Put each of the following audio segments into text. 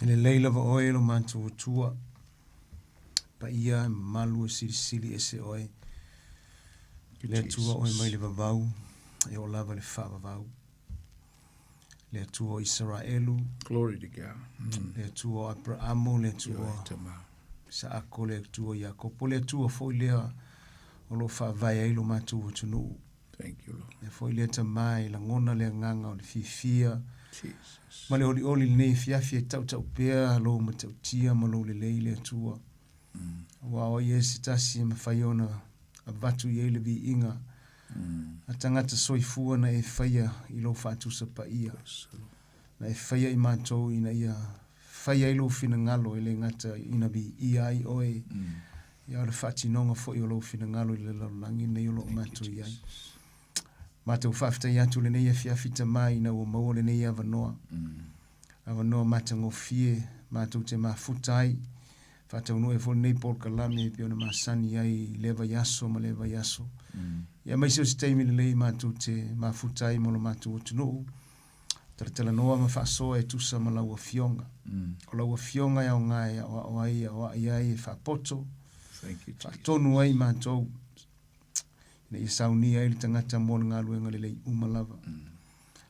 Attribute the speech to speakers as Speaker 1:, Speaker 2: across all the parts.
Speaker 1: E lelei lava oe lo matou Atua, paia e mamalu e silisili ese oe. Le Atua oe mai le vavau, e oo lava i le faavavau. Le Atua o Isaraelu.
Speaker 2: Glory to God.
Speaker 1: Le Atua o Aperamo, le Atua Isaako, le Atua o Iakopo, le Atua foi lea o lo o faavae ai lo matou atunuu.
Speaker 2: Thank you, Lord.
Speaker 1: Lea foi lea Tama e lagona le agaga o le fiafia
Speaker 2: Jesus.
Speaker 1: ma le olioli i lenei afiafi e tautau pea lou matautia ma lou lelei le Atua. Aua o ia se tasi e mafai ona avatu i ai le viiga a tagata soifua na e faia i lou faatusa paia. Na e faia i matou ina ia faia ai lou finagalo e le gata ina viia ai oe, ia o le faatinoga foi o lou finagalo i le lalolagi lenei o lo o matou i ai. Matou faafetai atu lenei afiafi Tama ina ua maua lenei avanoa. Avanoa matagofie matou te mafuta ai. Faataunuu ai foi lenei polokalame e pei ona masani ai i lea vaiaso ma lea vaiaso. Ia aemaise o se taimi lelei matou te mafuta ai mo lo matou atunuu. Talatalanoa ma faasoa e tusa ma lau Afioga. O lau Afioga e aoga e aoao ai, e aoai ai, e faapoto,
Speaker 2: Thank you, Jesus.
Speaker 1: faatonu ai matou, ina ia saunia ai le tagata mo le galuega lelei uma lava.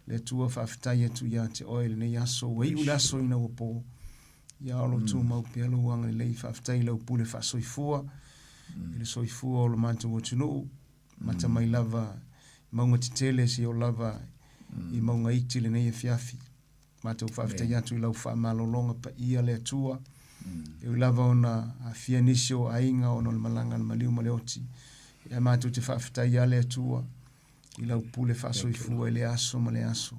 Speaker 1: Le Atua, faafetai atu ia te oe i lenei aso, ua iu le aso ina ua po, ia o lo o tumau pea lou agalelei, faafetai i lau pule faasoifua, i le soifua o lo matou atunuu, mata mai lava i mauga tetele seia oo lava i mauga iti lenei afiafi. Matou faafetai atu i lau faamalologa paia le Atua. E ui lava ona aafia nisi o aiga ona o le malaga a le maliu ma le oti, ae matou te faafetai lava le Atua i lau pule faasoifua i lea aso ma lea aso.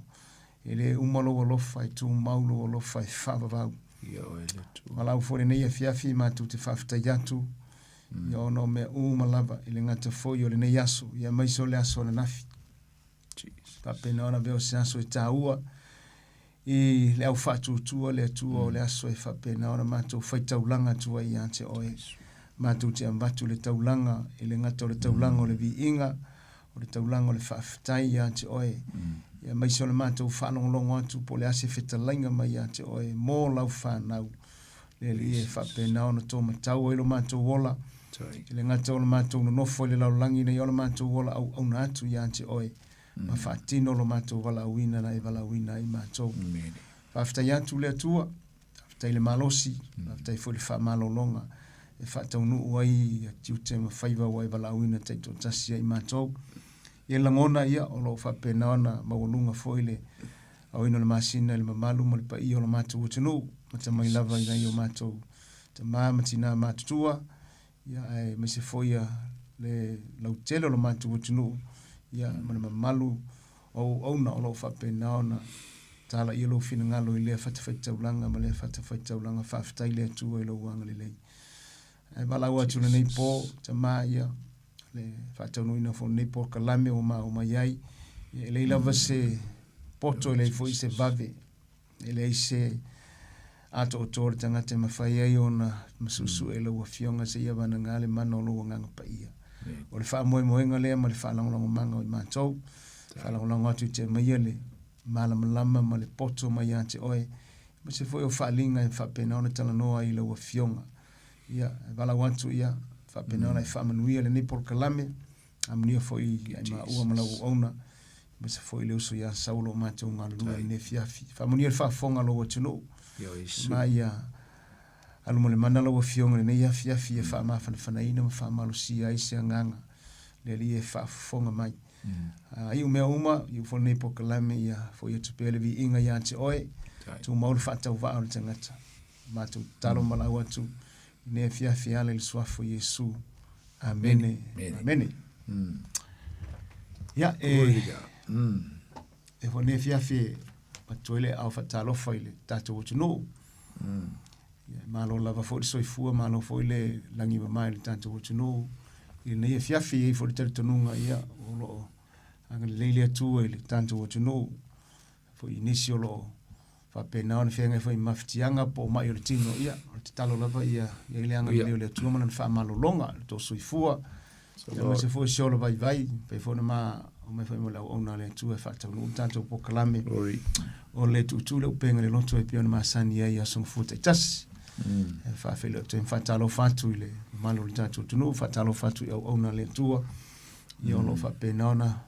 Speaker 1: E le uma lou alofa, e tumau lou alofa e faavavau. Valaau foi lenei afiafi matou te faafetai atu ia ona o mea uma lava e le gata foi o lenei aso, ia aemaise o le aso ananafi. Faapena ona avea o se aso e taua i le au faatuatua le Atua o le aso e faapena ona matou faitaulaga atu ai ia te oe. Matou te avatu le taulaga e le gata o le taulaga o le viiga, o le taulaga o le faafetai ia te oe. Ia aemaise o le matou faalogologo atu po o le a se fetalaiga mai ia te oe mo lau fanau. Le Alii e faapena ona tōmatau ai lo matou ola, e le gata o le matou nonofo i le lalolagi ina ia o le matou ola auauna atu ia te oe, ma faatino lo matou valaauina na e valaauina ai matou. Faafetai atu le Atua, faafetai le malosi, faafetai foi le faamalologa e faataunuu ai ia tiute ma faiva ua e valaauina taitoatasi ai matou. Ia lagona ia o lo o faapena ona maualuga foi le aoina o le masina i le mamalu ma le paia o lo matou atunuu, mata mai lava i nai o matou tama ma tina matutua, ia aemaise foi ia le lautele o lo matou atunuu, ia ma le mamalu o auauna o lo o faapena ona talaia lou finagalo i lea fatafaitaulaga ma lea fatafaitaulaga. Faafetai le Atua i lou agalelei. Ae valaau atu lenei po, tama ia, le faataunuuina foi o lenei polokalame ua maua mai ai. Ia, e leai lava se poto, e leai foi se vave, e leai se atoatoa o le tagata e mafai ai ona masu'usu'e i lau Afioga seia vanaga le mana o lou Agaga Paia. O le faamoemoega lea ma le faalagolagomaga o i matou, faalagolago atu i te aumaia le malamalama ma le poto mai ia te oe, aemaise foi o faaaliga e faapena ona talanoa ai i lau Afioga. Ia, e valaau atu ia, faapena ona e faamanuia lenei polokalame, amanuia foi ia i maua ma lau auauna, aemaise foi le uso ia Saulo o matou galulue i lenei afiafi. Faamanuia le faafofoga a lou atunuu, ma ia alu ma le mana lau Afioga i lenei afiafi ia faamafanafanaina ma faamalosia ai se agaga le Alii e faafofoga mai. Iu mea uma, iu foi lenei polokalame ia foi atu pea le viiga ia te oe, tumau le faatauvaa o le tagata. Matou tatalo ma valaau atu i lenei afiafi e ala i le suafa o Iesu. Amene. Amene. Ia, e, e foi lenei afiafi e avatu ai le aao faatalofa i le tatou atunuu. Ia, malo lava foi le soifua, malo foi le lagi mama i le tatou atunuu. I lenei afiafi e i ai foi le talitonuga, ia, o lo o agalelei le Atua i le tatou atunuu. Foi i nisi o lo o faapena ona feagai foi ma mafatiaga po o mai o le tino, ia, o le tatalo lava ia i ai le agalelei o le Atua ma lana faamalologa i le tou soifua, aemaise foi o se ola vaivai, pei foi ona omai foi ma le auauna a le Atua e faataunuu le tatou polokalame.
Speaker 2: Glory.
Speaker 1: O le tuutuu le upega i le loto e pei ona masani ai i aso gafua taitasi. E faafeiloai atu ai ma faatalofa atu i le mamalu o le tatou atunuu, faatalofa atu i auauna a le Atua, ia o lo o faapena ona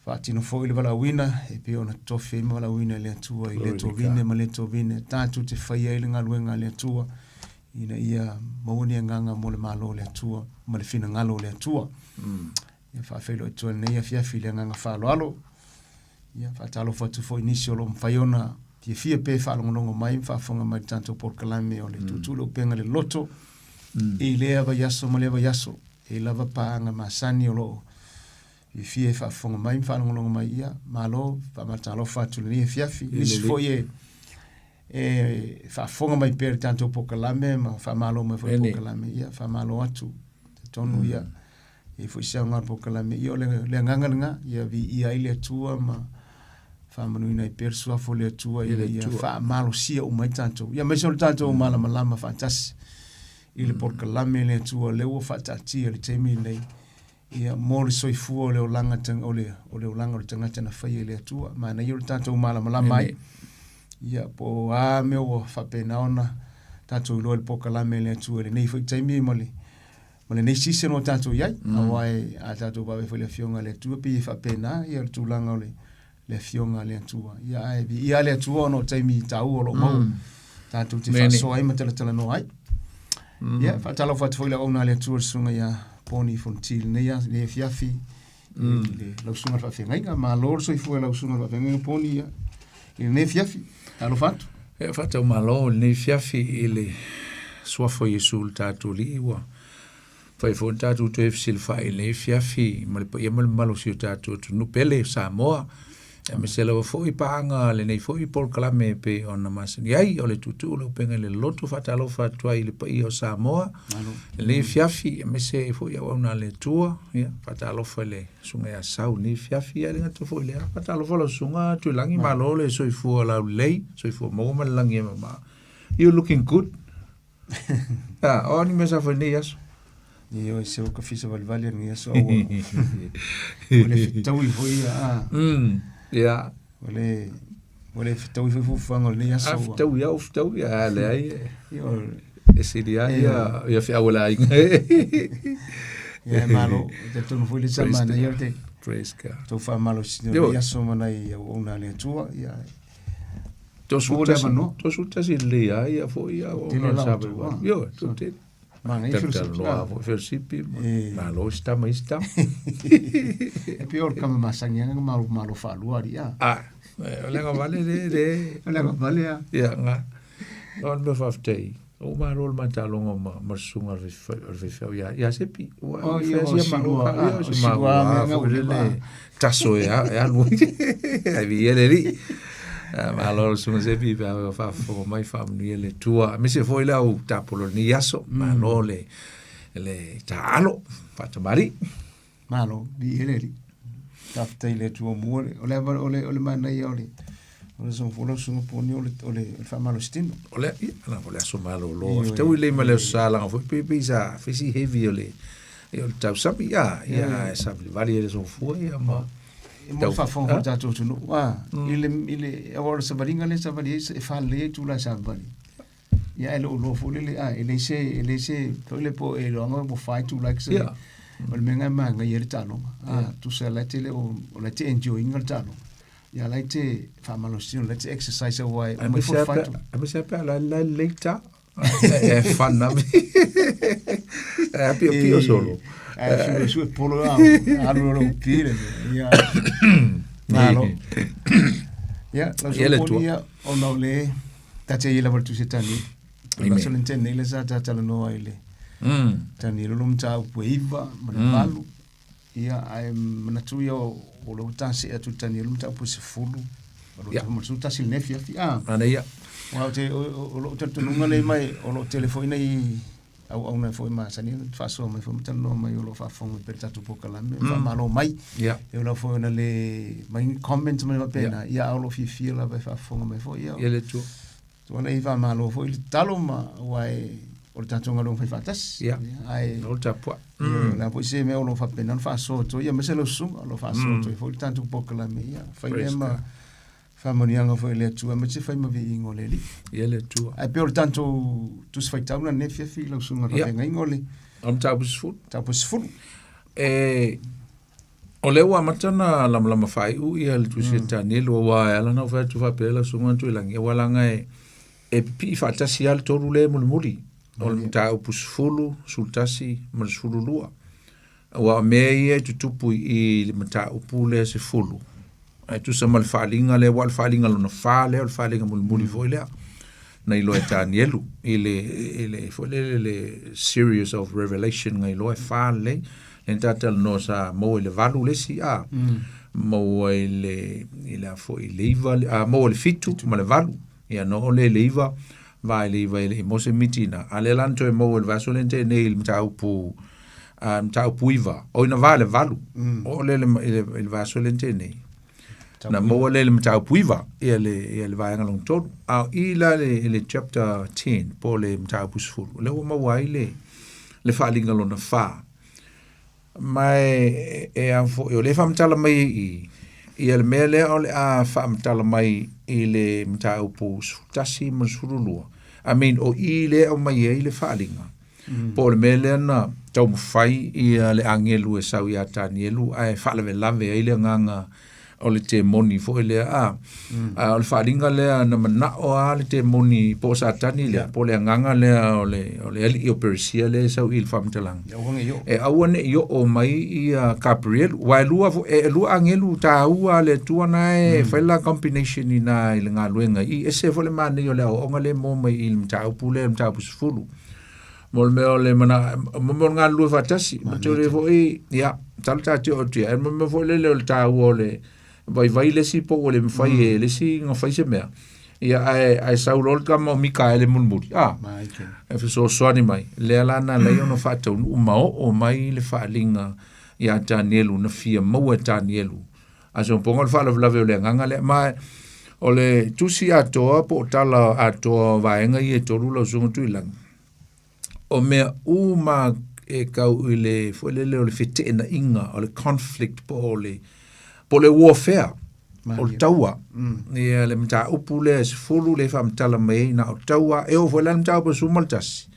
Speaker 1: faatino foi le valaauina e pei ona totofi ai ma valaauina e le Atua i lea tovine ma lea tovine tatou te faia ai le galuega a le Atua ina ia maua ni agaga mo le Malo o le Atua ma le finagalo o le Atua. Ia faafeiloai atu ai lenei afiafi i le agaga faaaloalo. Ia faatalofa atu foi i nisi o lo o mafai ona fiafia pe faalogologo mai ma faafofoga mai i le tatou polokalame o le Tuutuu le Upega i le Loto i lea vaiaso ma lea vaiaso. E lava paaga masani o lo o fiafia e faafofoga mai ma faalogologo mai, ia malo, faamatalofa atu i lenei afiafi. Nisi foi e e faafofoga mai pea i le tatou polokalame ma faamalo mai foi i le polokalame, ia faamalo atu. Talitonu ia e i ai foi se aoga o le polokalame, ia o le le agaga lena, ia viia ai le Atua ma faamanuina ai pea le suafa o le Atua ina ia faamalosia uma ai tatou. Ia aemaise o le tatou malamalama faatasi i le polokalame a le Atua lea ua faataatia i le taimi lenei ia mo le soifua o le olaga o le o le olaga o le tagata na faia e le Atua. Manaia o le tatou malamalama ai. Ia po o a mea ua faapena ona tatou iloa i le polokalame a le Atua i lenei foi taimi ma le ma lenei season ua tatou i ai. Aua e, a tatou vaavaai foi i le Afioga a le Atua, pei e faapena ia le tulaga o le le Afioga a le Atua. Ia ae viia le Atua ona o taimi taua o lo o maua. Tatou te faasoa ai ma talatalanoa ai. Ia, faatalofa atu foi i le auauna a le Atua le susuga ia Poni Fonoti i lenei lenei afiafi i le lau susuga i le faafeagaiga. Malo le soifua i lau susuga i le faafeagaiga Poni ia, i lenei afiafi. Talofa atu.
Speaker 2: E faataumalo i lenei afiafi i le suafa o Iesu le tatou Alii ua fai foi ona tatou toe fesilafai i lenei afiafi ma le paia ma le mamalu o si o tatou atunuu pele o Samoa, aemaise lava foi paaga lenei foi polokalame e pei ona masani ai o le tuutuu o le upega i le loto. Faatalofa atu ai i le paia o Samoa lenei afiafi, aemaise foi auauna a le Atua. Ia, faatalofa i le susuga ia Sau i lenei afiafi, ia e le gata foi i lea, faatalofa lau susuga Tuilagi, malo le soifua laulelei, soifua maua ma le lagi e mama. You looking good. Ah, o a ni mea sa fai nei aso?
Speaker 1: Ioe, se ua ka fia savalivali lenei aso a ua ua le fetaui foi ia a.
Speaker 2: Ia.
Speaker 1: Ua le ua le fetaui foi fuafuaga o lenei aso.
Speaker 2: A fetaui a ua fetaui a leai. E sili lava ia ia feau a le aiga.
Speaker 1: Ia e malo, e talitonu foi le sa manaia o te
Speaker 2: Praise God.
Speaker 1: tou faamalosiina o lenei aso ma nai auauna a le Atua. Ia
Speaker 2: 31 lelei lava ia foi ia o
Speaker 1: Tele
Speaker 2: la
Speaker 1: lau
Speaker 2: sa
Speaker 1: atu, ah.
Speaker 2: Ioe, to tele.
Speaker 1: Manaia fellowship.
Speaker 2: Talanoa foi fellowship, malo isi tama isi tama.
Speaker 1: E pei o le kama masani lava na malo malo faalua alii a.
Speaker 2: Ah, o le agavale le le.
Speaker 1: O le agavale a.
Speaker 2: Ia, nga. O le mea faafetai. Ua malo le ma taaloga ma ma le susuga o le faifeau ia ia Sepi. Ua
Speaker 1: Oh, ia,
Speaker 2: fai
Speaker 1: o
Speaker 2: sia malo
Speaker 1: Silua,
Speaker 2: ka
Speaker 1: ah,
Speaker 2: ia
Speaker 1: o
Speaker 2: si
Speaker 1: Silua
Speaker 2: ma
Speaker 1: mea nga
Speaker 2: foi
Speaker 1: ua
Speaker 2: le
Speaker 1: leva.
Speaker 2: taso e a e alu. Ai viia le Alii. Ah, malo le susuga Sepi pe a faafofoga mai faamanuia le Atua. Aemaise foi le au tapolo i lenei aso. Malo le le taalo faatamalii.
Speaker 1: Malo, viia le Alii. Faafetai i le Atua mua le, o le ava, o le, o le manaia o le, o le soifua lau susuga Poni o le, o le, o le faamalositino.
Speaker 2: O le, ia, na o le aso malolo. Ioe. Fetaui lelei ma le aso Sa leaga foi pei, pei sa fai si heavy o le, ia o le tausami, ia, ia, ae savalivali ai le soifua, ia, ma
Speaker 1: E mo le faafofoga foi le tatou atunuu, a, i le, i le, aua o le savaliga lea e savali ai, e faalelei ai itula e savavali. Ia ae le o iloa foi lele, a, e leai se, e leai se, foi lele po o e iloaga ua fa itula e
Speaker 2: Ia.
Speaker 1: O le mea lena e manaia ai le taaloga. A, tusa la e te le o, o la e te enjoy ina le taaloga. Ia la e te faamalositino, la e te exercise aua e uma ifo le fa itula.
Speaker 2: Aemaise lava pe a la la lelei ta. E fun lava. E apiapio solo.
Speaker 1: Ae fiu e sue polo a, alu lou pi le mea. Ia, malo. Ia, lau
Speaker 2: Ia le
Speaker 1: susuga
Speaker 2: Atua.
Speaker 1: Poni, ia, ona o le, Ta te ia lava le Tusi a Tanielu. O le aso le tene le sa talanoa ai le Tanielu lo mataupu e 9 ma le 8. Ia, ae manatu ia o o le ua ta see atu i le Tanielu mataupu e 10. O lo
Speaker 2: Ia.
Speaker 1: ma le 11 i lenei afiafi. Ah,
Speaker 2: Manaia.
Speaker 1: aua ou te, o lou talitonuga lea mai, o lo o tele foi nai auauna foi masani ona faasoa mai foi ma talanoa mai o lo o faafofoga mai pea i le tatou polokalame, faamalo mai.
Speaker 2: Ia.
Speaker 1: E ula foi ona le mai ni comment ma le faapena, ia a o lo o fiafia lava e faafofoga mai foi. Ia,
Speaker 2: Ia le Atua.
Speaker 1: tuanai faamalo foi le tatalo ma aua e O le tatou galuega fai faatasi.
Speaker 2: Ia.
Speaker 1: Ae
Speaker 2: O le tapuai.
Speaker 1: O le a foi se mea o lo o faapena ona faasoa atu ai, aemaise lau susuga o lo o faasoa atu ai foi le tatou polokalame, ia fai lea
Speaker 2: Praise
Speaker 1: ma
Speaker 2: God.
Speaker 1: faamanuiaga foi a le Atua, aemaise fai ma viiga o le Alii.
Speaker 2: Ia le Atua.
Speaker 1: Ae pei o le tatou Tusi Faitau lenei afiafi lau susuga i le
Speaker 2: Ia.
Speaker 1: faafeagaiga o le
Speaker 2: O le mataupu 10.
Speaker 1: mataupu 10.
Speaker 2: E, o lea ua amata ona lamalama faaiu ia le tusi a Tanielu, aua e ala ona ou fai atu faapea lau susuga Tuilagi, aua leaga e, e pipii faatasi lava le tolu lea e mulimuli, o le mataupu 10, 11 ma le 12. Aua o mea ia e tutupu i i i le mataupu lea 10, e tusa ma le faaaliga lea, aua o le faaaliga lona fa lea, o le faaaliga mulimuli foi lea na iloa e Tanielu i le, i le, foi lele le series of revelation na iloa e fa lelei. Lea na ta talanoa sa maua i le valu le isi, a, maua i le, i le a foi, i le iva, a, maua i le fitu ma le valu. Ia na oo lea i le iva, va i le iva e le i maua se miti ina. A lea la na toe maua i le vaiaso lea na tea nei i le mataupu, a, mataupu iva, oi na va i le valu. Oo lea i le, i le, i le vaiaso lea na tea nei. Na maua lea i le mataupu iva, ia le, ia le vaega lona tolu. A o i la le, i le chapter 10, po o le mataupu 10, lea ua maua ai le, le faaaliga lona fa. Ma e, e a foi, o lea e faamatala mai ai i i, ia le mea lea o le a faamatala mai i le mataupu 11 ma le 12. I mean, o i lea e aumai ai le faaaliga. Po o le mea lea na taumafai ia le agelu e sau ia Tanielu ae faalavelave ai le agaga o le temoni foi lea a. A o le faaaliga lea na manao lava le temoni po o Satani lea, po o le agaga lea o le, o le alii o Peresia lea e sau i le faamatalaga.
Speaker 1: E aua ne i oo.
Speaker 2: E aua ne i oo mai ia Gabrielu. Aua e lua foi, e lua agelu taua a le Atua na e fai la combination i na i le galuega i ese foi le manaia o le aoaoga lea e maua mai i le mataupu lea, le mataupu 10. Mo le mea o le mana, mo mea o le galulue faatasi. Ma te ole foi, ia, talo ta te o atu ia, e mo mea foi lele o le taua o le vaivai le isi po ua le mafai e le isi ona fai se mea. Ia, ae, ae sau loa le tama o Mikaele mulimuli, a, e fesoasoani mai. Lea la na ala ai ona faataunuu ma oo mai le faaaliga ia Tanielu, na fia maua e Tanielu. A se poga o le faalavelave o le agaga lea. Ma o le tusi atoa po o tala atoa o vaega ia e tolu lau Susuga Tuilagi, o mea uma e kau i le foi lele o le feteenaiga, o le conflict po o le, po o le warfare, o le taua. Ia le mataupu lea e 10 lea e faamatala mai ai na o taua, e oo foi la i le mataupu e 11.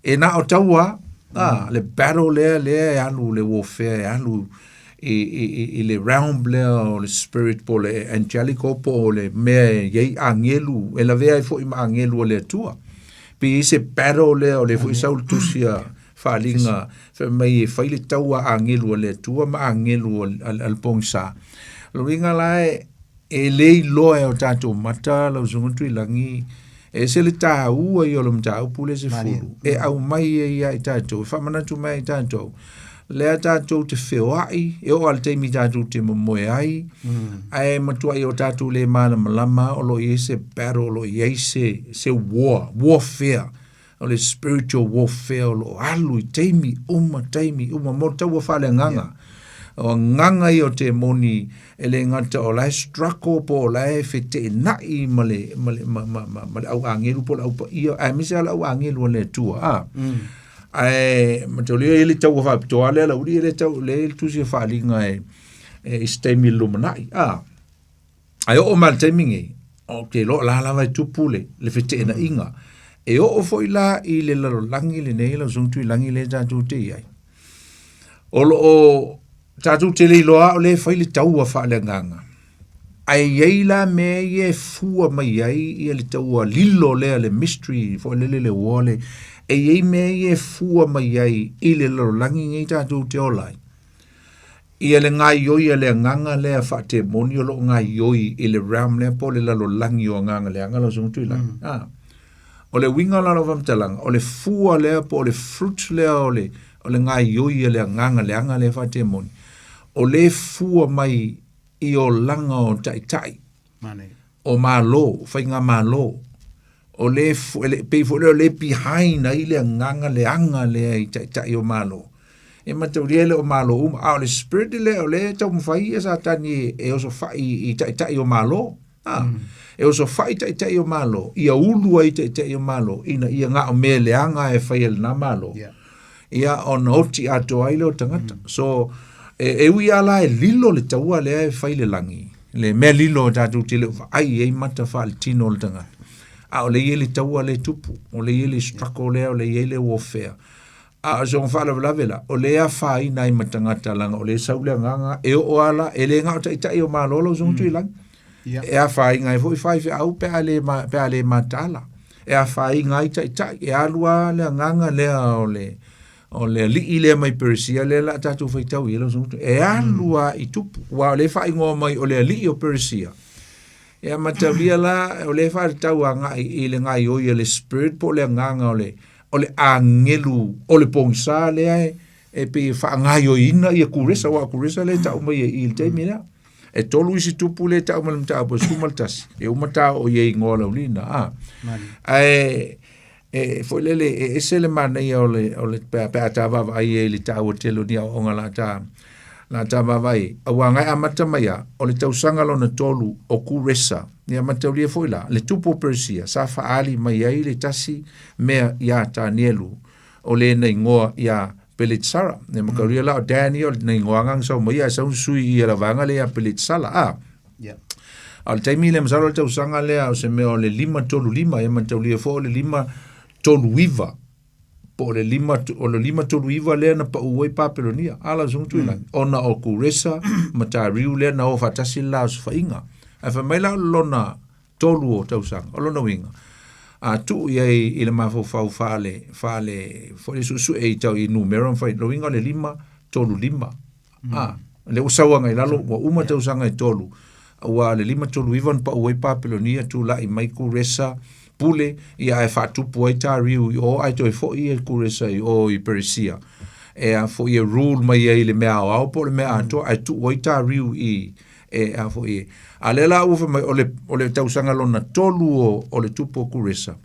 Speaker 2: E na o taua, a, le battle lea lea e alu, le warfare e alu i, i, i, i le realm lea o le spirit po o le angelical po o le mea e i ai agelu, e lavea ai foi ma agelu a le Atua. Pe i ai se battle lea o lea foi sau le tusi a Faaaliga fai mai e fai le taua a agelu a le Atua ma agelu a le pogisa. O le uiga la e, e le iloa e o tatou mata lau Susuga Tuilagi, e ese le taua ia o le mataupu lea 10, e aumai ai ia i tatou, e faamanatu mai ai i tatou, lea tatou te feoai, e oo lava i le taimi tatou te momoe ai, ae matuai o tatou le malamalama o lo o i ai se battle, o lo o i ai se, se war, warfare, o le spiritual warfare o lo o alu i taimi uma, taimi uma, mo le taua faaleagaga. O agaga ia o temoni e le gata o la e struggle po o la e feteenai ma le, ma le, ma, ma, ma, ma le au agelu po o le au paia, aemaise lava le au agelu a le Atua, a. Ae mataulia e i ai le taua faapitoa lea lau alii e le tau, lea e i ai le tusi o faaaliga e, e i se taimi i le lumanai, a. Ae oo mai i le taimi nei, ou te iloa o la lava e tupu le, le feteenaiga. E oo foi la i le lalolagi lenei, lau Susuga Tuilagi lea tatou te i ai. O lo o tatou te le iloa o lea e fai le taua faaleagaga. Ae i ai la mea ia e fua mai ai ia le taua lilo lea, le mystery foi lele le war le, e i ai mea ia e fua mai ai i le lalolagi nei tatou te ola ai. Ia le gaoioi a le agaga lea faatemoni o lo o gaoioi i le realm lea po o le lalolagi o agaga leaga lau Susuga Tuilagi. Ah. O le uiga la o lau faamatalaga, o le fua lea po o le fruit lea o le, o le gaoioi a le agaga leaga lea faatemoni, o lea e fua mai i olaga o taitai, o Malo, faigamalo, o le, e pei foi lea o lea e behind ai le agaga leaga lea i taitai o Malo. E mataulia e le o Malo uma, a o le spirit lea o lea e taumafai ia Satani e osofai i taitai o Malo. A, e osofai taitai o Malo, ia ulu ai taitai o Malo, ina ia gao mea leaga e fai e lena Malo. Ia ona oti atoa ai lea o tagata. So, e, e ui lava la e lilo le taua lea e fai le lagi, le mea lilo tatou te le o vaai i ai mata faaletino o le tagata, a o lea e i ai le taua lea e tupu, o lea e i ai le struggle lea, o lea e i ai le warfare. A o soona faalavelave la, o lea e afaina ai ma tagata leaga o lea e sau le agaga e oo lava la, e le na o taitai o Malo lau Susuga Tuilagi. E afaina ai foi faifeau pe a le, pe a le mataala. E afaina ai taitai, e alu lava le agaga lea o le, o le alii lea mai Peresia lea o le a tatou faitau i ai lau Susuga Tuilagi. E alu lava i tupu, aua o lea e faaigoa mai o le alii o Peresia. Ia mataulia la, o lea e faatatau agai i le gaoioi a le spirit po o le agaga o le, o le agelu o le pogisa lea e, e pei e faagaoioiina ia Kuresa, aua o Kuresa lea e tau mai e i le taimi lea. E tolu isi tupu lea e tau mai le mataupu e 11, e uma ta oo i ai igoa laulina. A. Ae, e foi lele, e ese le manaia o le, o le, pe, pe a ta vaavaai ai i le taua tele o ni aoaoga la ta, la ta vaavaai, aua na e amata mai a, o le tausaga lona tolu o Kuresa, ia mataulia foi la, le tupu o Persia, sa faaali mai ai le tasi mea iā Tanielu, o le na igoa iā Beletsara. Ia mataulia la o Daniel, na igoa nga sau mai ia, sau sui ia la vaega lea ia Beletsala, a. A o le taimi lea, masalo o le tausaga lea, o se mea o le 535, ia mataulia foi o le 539, po o le lima, o le 539 lea na pau ai Papelonia, a lau Susuga Tuilagi, ona o Kuresa ma Tariu lea na o faatasi le la osofaiga. Ae fai mai la o le lona tolu o tausaga, o lona uiga, a tuu i ai i le mafaufau faale, faale, foi le suesue i tau i numera ma fai, lona uiga o le 535. A, lea ua sau agai i lalo, ua uma tausaga e tolu, aua le 539 na pau ai Papelonia, tulai mai Kuresa, pule, ia ae faatupu ai Tariu i o, ae toe foi ia Kuresa i o i Peresia. E a foi e rule mai ai le mea aoao po o le mea atoa, ae tuu ai Tariu i, e a foi e. A lea la ua fai mai, o le, o le tausaga lona tolu o, o le tupu o Kuresa,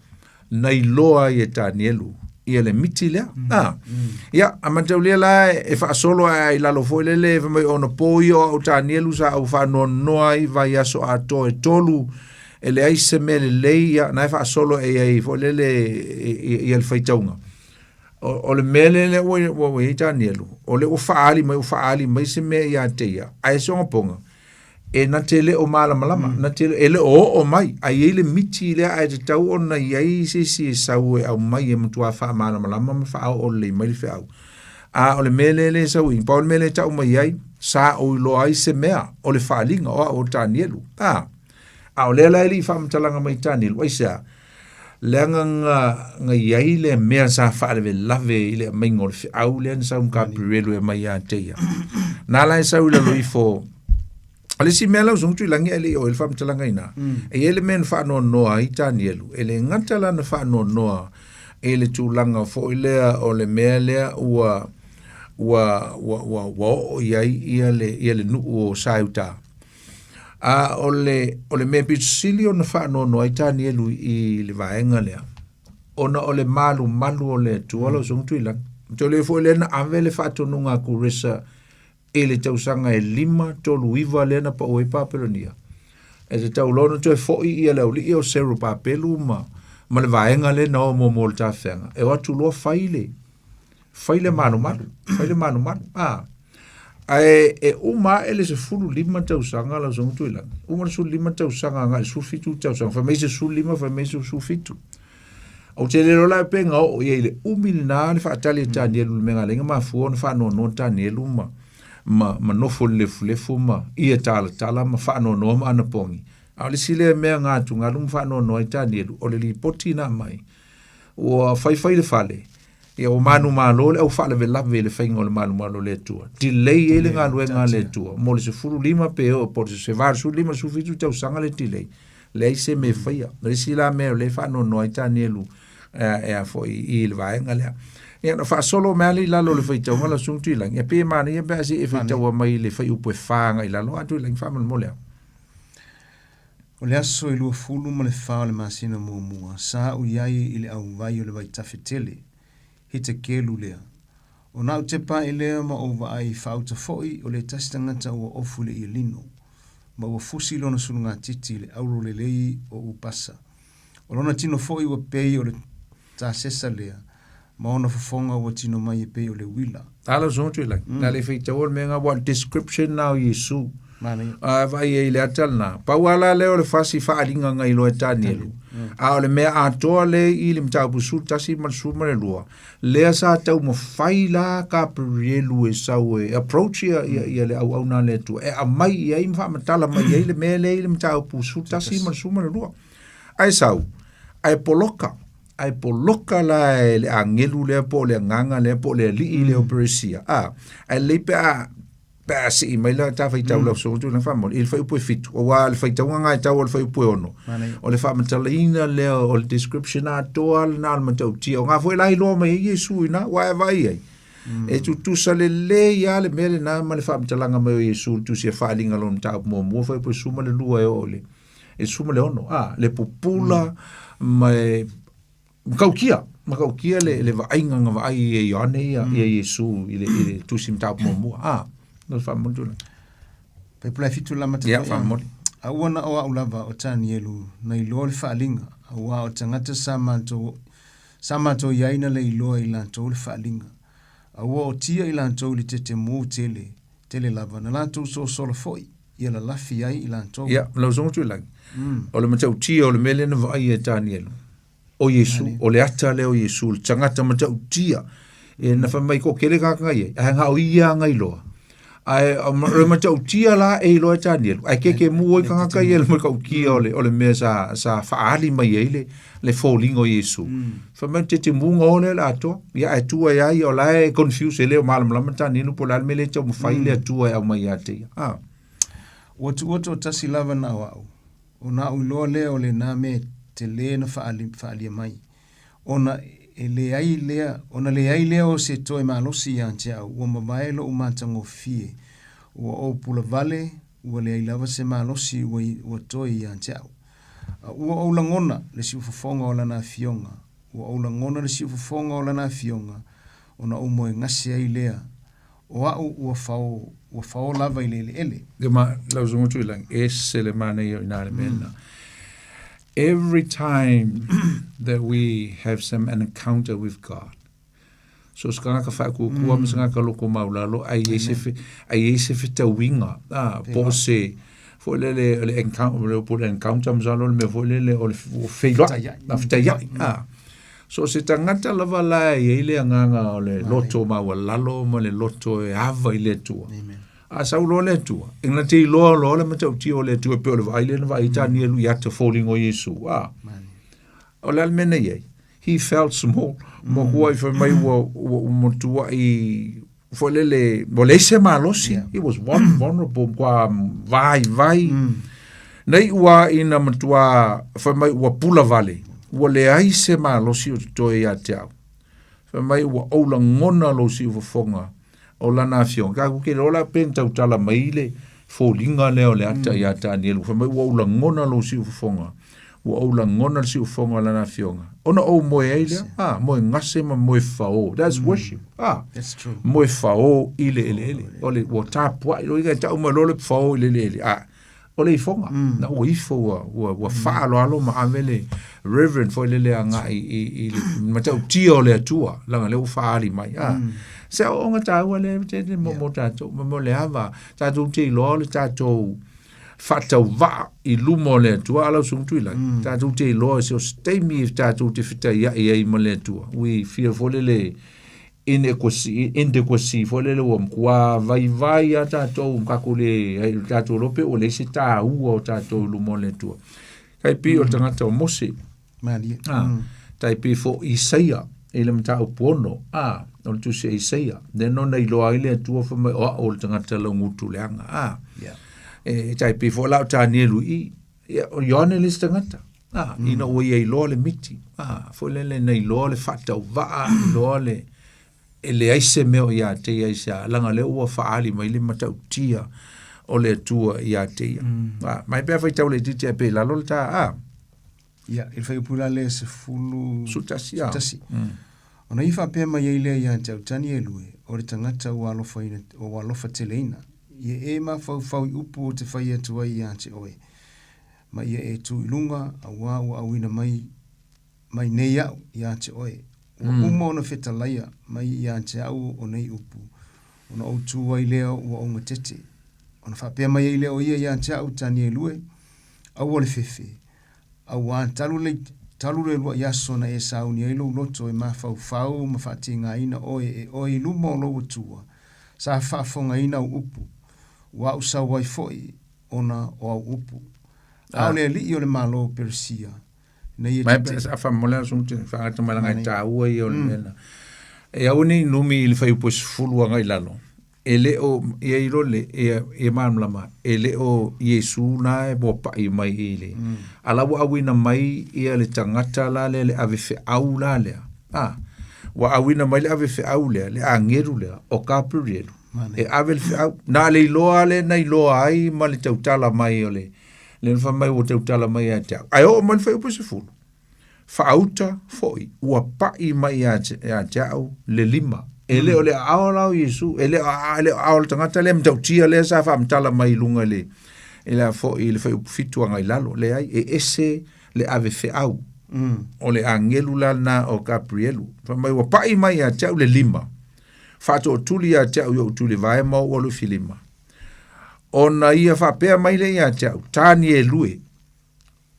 Speaker 2: na iloa ai e Tanielu ia le miti lea. Mm. Ah. Mm. Ia, a mataulia la e faasolo ae i lalo foi lele, fai mai ona po ia o au Tanielu sa au faanoanoa ai vaiaso atoa e tolu, e leai se mea lelei, ia, na e faasolo e ai foi lele ia le faitauga. O, o le mea lea lea ua, ua, ua i ai Tanielu, o lea ua faaali mai, ua faaali mai se mea ia te ia, ae soga poga, e na te le o malamalama, na te, e le o oo mai, a i ai le miti lea ae tatau ona i ai se isi e sau e aumai e matua faamalamalama ma faaoo lelei mai le feau. A o le mea lea le sau i, pau le mea lea e tau mai ai, sa ou iloa ai se mea o le faaaliga o au o Tanielu. A, a o lea la e le i faamatalaga mai Tanielu, aisea? Leaga na, na i ai le mea sa faalavelave i le aumaiga o le feau lea na sau ma Kapurelu e aumai ia te ia. Na la e sau i lalo ifo, o le isi mea lau Susuga Tuilagi ae le i oo i le faamatalaga i ina, e i ai le mea na faanoanoa ai Tanielu, e le gata la na faanoanoa i le tulaga foi lea o le mea lea ua, ua, ua, ua, ua oo i ai ia le, ia le nuu o Saeuta. A o le, o le mea pito sili ona faanoanoa ai Tanielu i le vaega lea, ona o le malumalu o le Atua lau Susuga Tuilagi. Te le foi lea na ave le faatonuga a Kuresa i le tausaga e 539 lea na pau ai Papelonia. E tatau loa ona toe foi ia le aualii o Serubabelu ma, ma le vaega lea na o muamua o le tafeaga. E o atu loa fai le, fai le malumalu, fai le malumalu. A, ae e uma ae le 15 tausaga lau Susuga Tuilagi. Uma le 15 tausaga agai le 17 tausaga, fai mai se 15, fai mai se 17. Ou te le iloa la pe na oo i ai i le umi lena le faatali a Tanielu i le mea na ala ai ona mafua ona faanoanoa Tanielu ma, ma, ma nofo i le lefulefu ma ia talatala ma faanoanoa ma anapogi. A o le isi lea mea na atugalu ma faanoanoa ai Tanielu, o le lipoti na aumai, ua faifai le fale, Ia ua manumalo le au faalavelave i le faiga o le malumalu o le Atua. Delay ai le galuega a le Atua mo le 15 pe oo po o se 85 17 tausaga le delay. Leai se mea e faia. O le isi la mea o lea e faanoanoa ai Tanielu e a foi i le vaega lea. Ia na faasolo mai lava i lalo o le faitauga lau Susuga Tuilagi. Ia pei e manaia pe a se i e faitaua mai le fuaiupu e 4 agai i lalo. A Tuilagi faamolemole lava.
Speaker 1: O le aso e 24 o le masina muamua, sa au i ai i le auvai o le vaitafe tele, Hitekelu lea. Ona au tepa ae lea ma ou vaai faauta foi o le tasi tagata ua ofu i le ialino. ma ua fusi lona sulugatiti i le auro lelei o Upasa. O lona tino foi ua pei o le tasesa lea, ma ona fofoga ua tino mai e pei o le uila.
Speaker 2: A lau susuga Tuilagi, na le faitaua le mea lena, aua o le description lena o Iesu.
Speaker 1: Manaia.
Speaker 2: A vaai ai i le ata lena, pau lava la lea o le fasi faaaliga na iloa e Tanielu, a o le mea atoa lea i le mataupu 11 ma le 12, lea sa taumafai la Kaperielu e sau e approach ia, ia, ia le auauna a le Atua, e aumai i ai ma faamatala mai ai le mea lea i le mataupu 11 ma le 12. Ae sau, ae poloka, ae poloka la e le agelu lea po o le agaga lea po o le alii lea o Peresia, a, ae lelei pe a pe a sii mai la ta faitau lau susuga tulaga faamoli i le fuaiupu e 7, aua o le faitauga lena e tau o le fuaiupu e 6, o le faamatalaina lea o le description atoa lena o le matautia, o na foi la iloa mai ai Iesu i ina, aua e vaai ai, e tutusa lelei lava le mea lena ma le faamatalaga mai o Iesu i le tusi a Faaaliga lona mataupu muamua, fuaiupu e 12 e oo i le e 16, a, le pupula ma e matautia, matautia le, le vaaiga na vaai e Ioane ia, ia Iesu i le, i le tusi mataupu muamua. A, no faamoli tulaga.
Speaker 1: Paipula e 7 lama
Speaker 2: Ia, faamoli.
Speaker 1: A ua na o au lava o Tanielu na iloa le faaaliga, auā o tagata sa matou sa matou i ai na le iloa i latou le faaaliga. A ua otia i latou i le tetemu tele, tele lava, na latou sosola foi ia lalafi ai i latou.
Speaker 2: Ia, lau Susuga Tuilagi, o le matautia o le mea lea na vaaia e Tanielu, o Iesu, o le ata lea o Iesu, le tagata matautia, e na fai mai toatele tagata na i ai, ae na o ia na iloa. Ae o le matautia la e iloa e Tanielu, ae kekemu ai tagata ia i le matautia o le, o le mea sa, sa faaali mai ai le, le foliga o Iesu. Fai mai tetemuga o lea le atoa. Ia ae tua ia ia o la e confuse e le o malamalama Tanielu po o le a le mea lea e taumafai le Atua e aumai ia te ia. Ah.
Speaker 1: Ua tuua toatasi lava na o au. Ona aʻu iloa lea o lena mea tele na faali, faaalia mai. Ona e leai lea, ona leai lea o se toe malosi ia te au, ua mavae loʻu matagofie. Ua ou pula vale, ua leai lava se malosi ua, ua toe ia te au. A ua ou lagona le siufofoga o lana afioga, ua ou lagona le siufofoga o lana afioga, ona ou moegase ai lea, o au ua fao, ua fao lava i le eleele.
Speaker 2: Ia ma lau susuga Tuilagi, e ese le manaia o i ina le mea lena. Every time that we have some an encounter with God, so se tagata faatuatua ma se tagata loko maulalo, ai i ai se fe, ai i ai se fetauiga, a, po o se, foi lele, o le encounter, po o le encounter masalo o le mea foi lele o le feiloai, a, fetaiai, a. So se tagata lava la e i ai le agaga o le loto maualalo ma le loto e ava i le Atua. A sau loa le Atua, e na te iloa loa le matautia o le Atua e pei o le vaai lea na vaai ai Tanielu i ata foliga o Iesu. A, o le a le mea na i ai? He felt small. Matua i fai mai ua, ua, ua matuai foi lele, ua leai se malosi. Yeah. He was vulnerable, matua vaivai. Na iu lava ina matua fai mai ua pula vale, ua leai se malosi o totoe ia te au. Fai mai ua ou lagona lou siufofoga o lana afioga. Tatou te iloa la pe na tautala mai le foliga lea o le ata ia Tanielu. Fai mai ua ou lagona lou siufofoga, ua ou lagona le siufofoga o lana afioga. Ona ou moe ai lea, ah, moe gase ma moe fao. That's worship. Ah,
Speaker 1: That's true.
Speaker 2: moe fao i le eleele. O le ua tapuai loa ia tau mai loa le fao i le eleele. Ah, o le ifoga. Na ua ifo ua, ua, ua faaaloalo ma ave le reverend foi lele agai i, i le matautia o le Atua, leaga lea ua faaali mai. Ah, se aoaoga taua lea tele mo, mo tatou, mo, mo le ava. Tatou te iloa o le tatou faatauvaa i luma o le Atua, a lau susuga Tuilagi, tatou te iloa so o se taimi tatou te fetaiai ai ma le Atua. We feel foi lele inadequacy, inadequacy foi lele ua matua vaivai lava tatou, tatou le, ai tatou iloa pe ua leai se taua o tatou i luma o le Atua. Tai pei o le tagata o Mose.
Speaker 1: Malie.
Speaker 2: Ah, tai pei foi o Isaia i le mataupu 6, ah, o le tusi a Isaia, lea nō na iloa ai le Atua fai mai o au o le tagata laugutu leaga. Ah, e tai pei foi la o Tanielu i i, ia, o Ioane le isi tagata. Ah, ina ua ia iloa le miti. Ah, foi lele na iloa le faatauvaa, iloa le e leai se mea o ia te ia i se a, leaga lea ua faaali mai le matautia o le Atua ia te ia. Ah, mai pe a faitau laitiiti ae pei i lalo le ta, ah.
Speaker 1: Ia, i le fuaiupu la lea 10...
Speaker 2: 11, ah.
Speaker 1: 11. Ona i faapea mai ai lea ia te au Tanielu e, o le tagata ua alofaina, ua alofa teleina. Ia e mafaufau i upu ou te fai atu ai iā te oe, ma ia e tu i luga, auā ua auina mai mai nei aʻu iā te oe. Ua uma ona fetalaia mai iā te aʻu o nei upu, ona ou tū ai lea ua ougatete. Ona faapea mai ai lea o ia iā te aʻu, Tanielu e, aua le fefe, auā talu le talu le luaʻi aso na e sauni ai lou loto e mafaufau ma faatigaina oe e oe i luma o lou Atua, sa faafofogaina au upu, ua aʻu sau ai foʻi ona o au upu. A o le alii o le Malo o Peresia, na ia
Speaker 2: Mai pe sa fa mole aso te whangata mai langa tāua i o le mea. E au nei numi i le whaiupo sefulu anga i lalo. E le o ia i role e e māmlama e le o Iesu na e bo pai mai i le. Ala ua auina mai ia le tangata la le le ave feau la lea. Ah, ua auina mai le ave feau lea, le angeru lea, o Gabrielu. E ave le feau. Na le iloa le na iloa ai ma le tautala mai o le le na fai mai ua tautala mai ia te au. Ae oo mai le fuaiupu 10. Faauta foi ua pai mai ia te, ia te au le lima. E le o le aao la o Iesu, e le o e le o aao le tagata lea matautia lea sa faamatala mai i luga i le i le a foi i le fuaiupu 7 agai lalo. Leai, e ese le ave feau. O le agelu la lena o Gabrielu. Fai mai ua pai mai ia te au le lima. Faatootuli ia te au i ou tulivae ma ou alofilima. Ona ia faapea mai lea ia te au, Tanielu e,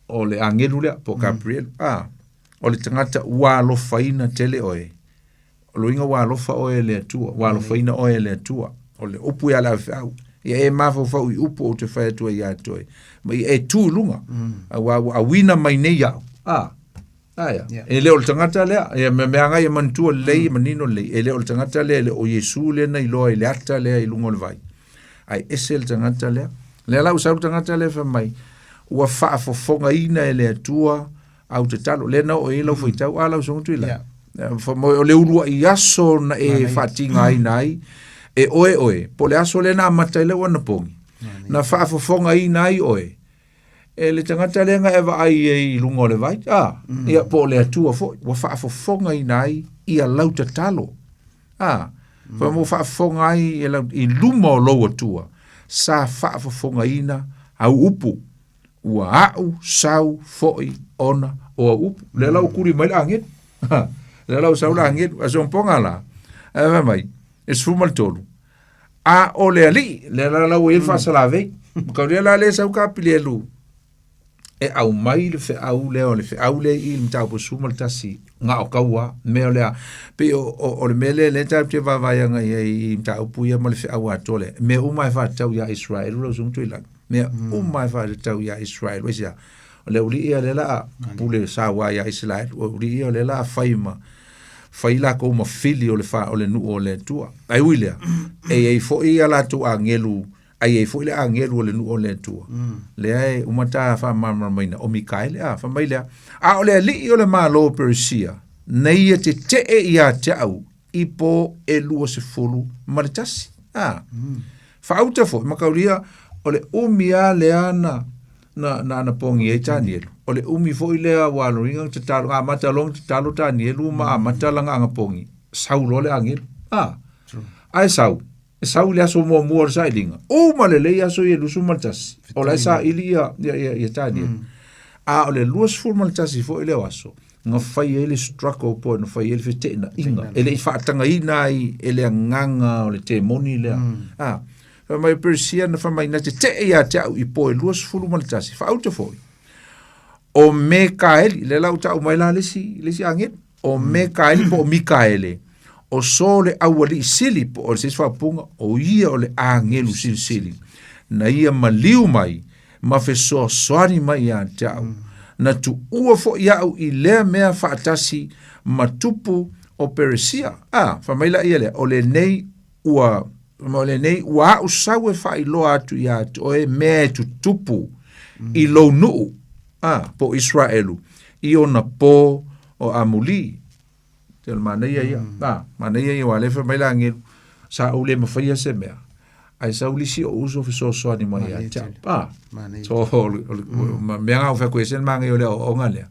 Speaker 2: o le agelu lea, po o Gabrielu, a, o le tagata ua alofaina tele oe. O le uiga ua alofa oe e le Atua, ua alofaina oe e le Atua. O le upu ia le avefeau. Ia e mafaufau i upu ou te fai atu ai ia te oe. Ma ia e tu i luga. Auā ua auina mai nei au. A, aia. Yeah. E le o le tagata lea, ia mea mea ngai e manatua lelei, e manino lelei, e le o le tagata lea, e le o Iesu lea na iloa i le ata lea i luga o le vai. Ae ese le tagata lea. Lea la ua sau le tagata lea fai mai, ua faafofogaina e le Atua au tatalo. Lea na oo i ai lau faitau, a lau susuga Tuilagi. Yeah. Fai mai, o le uluai aso na e faatigaina ai e oe oe, po o le aso lea na amata ai lau anapogi, na faafofogaina ai oe e le tagata lea na e vaai ai i luga o le vai, a, ia, po o le Atua foi, ua faafofogaina ai ia lau tatalo. A, fai mai ua faafofoga ai e lau, i luma o lou Atua, sa faafofogaina au upu, ua a'u sau foi ona o au upu. Lea la ua kuli mai le agelu. Lea la ua sau le agelu. A sopoga la, ae fai mai, e 13, a o le alii, lea la la ua i ai le faasalavei. Ka lea la lea sau Kapilielu e aumai le feau lea o le feau lea i le mataupu 11 ga o kaua mea o lea pei o, o, o le mea lea lea tatou te vaavaai agai i ai i mataupu ia ma le feau atoa lea mea uma e faatatau iā Israel lau susuga Tuilagi mea uma e faatatau iā Israel aisea o le aualii ia lea la a pule saua iā Israel o aualii ia o lea la a fai ma fai lakou ma fili o le fa o le nuu o le Atua ae ui lea e i ai foi ia latou agelu Ai ai foi le agelu o le nuu o le Atua. Lea e uma ta faamalamalamaina o Mikaele, a, fai mai lea, a o le alii o le Malo o Peresia, na ia tetee ia te au i po e 21. A, faauta foi, makaulia, o le umi a lea na, na, na anapogi ai Tanielu. O le umi foi lea ua aloina na tatalo, amata loa na tatalo Tanielu ma amata lana anapogi, sau loa le agelu. A, ae sau, E sau i le aso muamua o le sailiga, uma lelei aso ia e 21, o la e saili ia, ia, ia, ia Tanielu. A o le 21 foi lea o aso, na fai ai le struggle po na fai ai le feteenaiga, e le i faatagaina ai e le agaga o le temoni lea. A, fai mai o Peresia na fai mai na tetee ia te au i po e 21, faauta foi, o Mekaeli, lea la ua tau mai la le isi, le isi agelu, o Mekaeli po o Mikaele, o so le aualii sili po o se isi faaupuga, o ia o le agelu silisili, na ia maliu mai ma fesoasoani mai ia te au, na tuua foi au i lea mea faatasi ma tupu o Peresia. A, fai mai la ia lea, o lenei ua o lenei ua a'u sau e faailoa atu ia te oe mea e tutupu i lou nuu, a, po o Iseraelu, i ona po o amuli. Te o le manaia ia. A, manaia ia, aua o lea e fai mai le agelu, sa ou le mafaia se mea, ae sau le isi ou uso fesoasoani mai ia te au. A, so, o le mea na ou fai atu ai, ese le manaia o le aoaoga lea.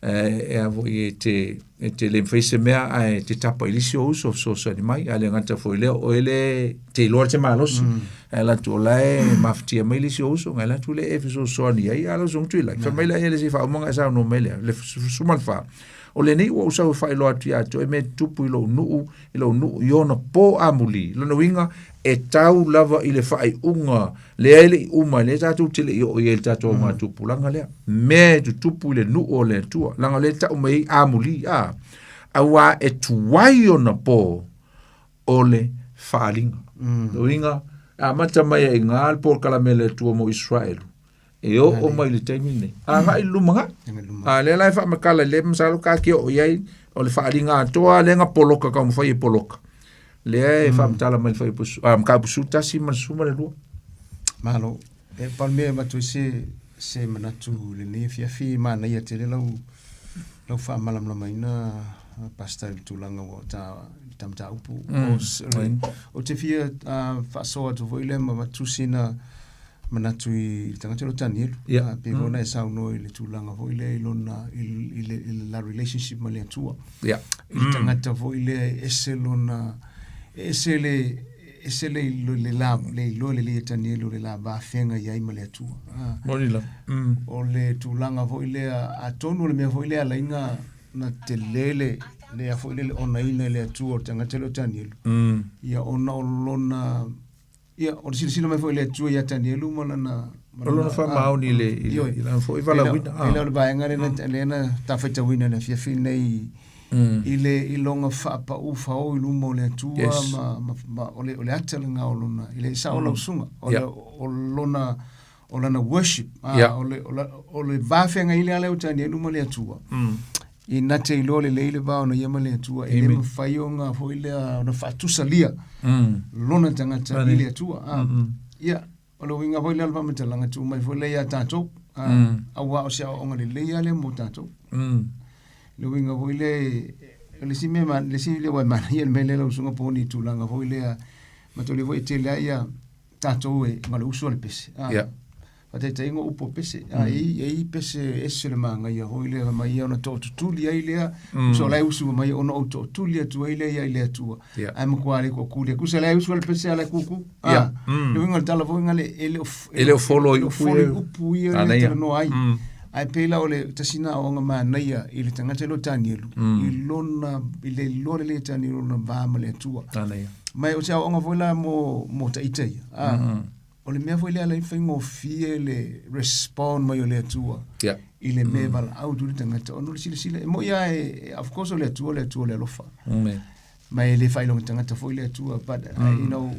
Speaker 2: E a foi e te... E te le mafai se mea ae te tapa i le isi ou uso fesoasoani mai, ae le gata foi i lea, o oe lea e te iloa le malosi. Ae alu atu o la e mafatia mai le isi ou uso, ona alu atu lea e fesoasoani i ai, a lau susuga Tuilagi, fai mai lea, se i faauma ona e saunoa mai lea, le 14. O lenei ua ou sau e faailoa atu ia te oe mea e tutupu i lou nuu, i lou nuu i ona po amuli. Lona uiga, e tau lava i le faaiuga lea e le i uma, lea tatou te le i oo i ai i le tatou augatupulaga lea. Mea e tutupu i le nuu o le Atua, leaga o lea e tau mai ai amuli, a, auā e tuai ona po o le faaaliga. Lona uiga, e amata mai ai i ina le polokalame a le Atua mo Iseraelu, e oo mai i le taimi lenei, agai i le lumanai. A lea la e faamatala i le masalo ka te oo i ai, o le faaaliga atoa lea na poloka taumafai e poloka. Lea e faamatala mai le fuaiupu a mataupu 11 ma le 12.
Speaker 1: Malo. E pau le mea e avatu ai se, se manatu i lenei afiafi, manaia tele lau, lau faamalamalamaina Pastor i le tulaga ua ta, ta mataupu. Ou te fia faasoa atu foi lea ma avatu sina manatu i le tagata lea o Tanielu. Yeah. Pei foi ona e saunoa i le tulaga foi lea i lona, i le, i le la relationship ma le Atua.
Speaker 2: Yeah.
Speaker 1: I le tagata foi lea e ese lona, e ese le, ese le, le, la, le iloa lelei e Tanielu le la va feagai ai ma le Atua.
Speaker 2: Ah. Moni lava.
Speaker 1: O le tulaga foi lea, atonu o le mea foi lea ala ai na, na tele le, le foi lea le onaina e le Atua o le tagata lea o Tanielu. Ia ona o lona Ia, o le silasila mai foi le Atua ia Tanielu ma lana...
Speaker 2: O lona faamaoni i le, i lana foi valaauina.
Speaker 1: E le o le vaega lea mm. lea na tafaitauina i le afiafi nei i le i lona faapau fao i luma o le Atua yes. ma, ma, ma o le o le ata lena o lona i le sao mm. lausunga o le o lona o lana worship ah, o le o, la, o le va feagai le ala o Tanielu ma le Atua. Ina te iloa lelei le va ona ia ma le Atua, e le mafai ona foi lea ona faatusalia lona tagata i le Atua. Ah, Ia, o le uiga foi lea o le faamatalaga tuu mai foi lea ia tatou, ah, auā o se aoaoga lelei lava lea mo tatou. Le uiga foi lea, o le isi mea, le isi lea ua e manaia le mea lea lau Susuga Poni i tulaga foi lea, mataulia foi e tele lava ia tatou e na o le usu lava o le pese. Ah,
Speaker 2: Yeah.
Speaker 1: Faataitaiga o upu o pese. Mm. E i ai pese ese le manaia foi lea mai ia ona tootutuli ai lea. Mm. So la e usu mai ona ou tootuli atu ai lea ia i le Atua.
Speaker 2: Yeah.
Speaker 1: Ae matua le koku Kusa la e usu le pese ala kuku.
Speaker 2: Ah. Yeah.
Speaker 1: Mm. Le uiga o le tala foi ngale e le o
Speaker 2: E le o folo i upu
Speaker 1: ia. upu ia le talanoa ai. Ae pei la o le tasi na aoaoga manaia i le tagata lea o Tanielu, i lona, i le iloa lelei e Tanielu lona va ma le Atua.
Speaker 2: Manaia.
Speaker 1: Ma o se aoaoga foi la mo, mo taita ia. Ah, O le mea foi lea ala ai faigofie le respond mai o le Atua
Speaker 2: Yeah.
Speaker 1: i le mea e valaau atu le tagata ona o le silasila. E moi lava e, of course o le Atua, o le Atua o le alofa.
Speaker 2: Amen.
Speaker 1: Ma e le faailoga tagata foi le Atua, but you know,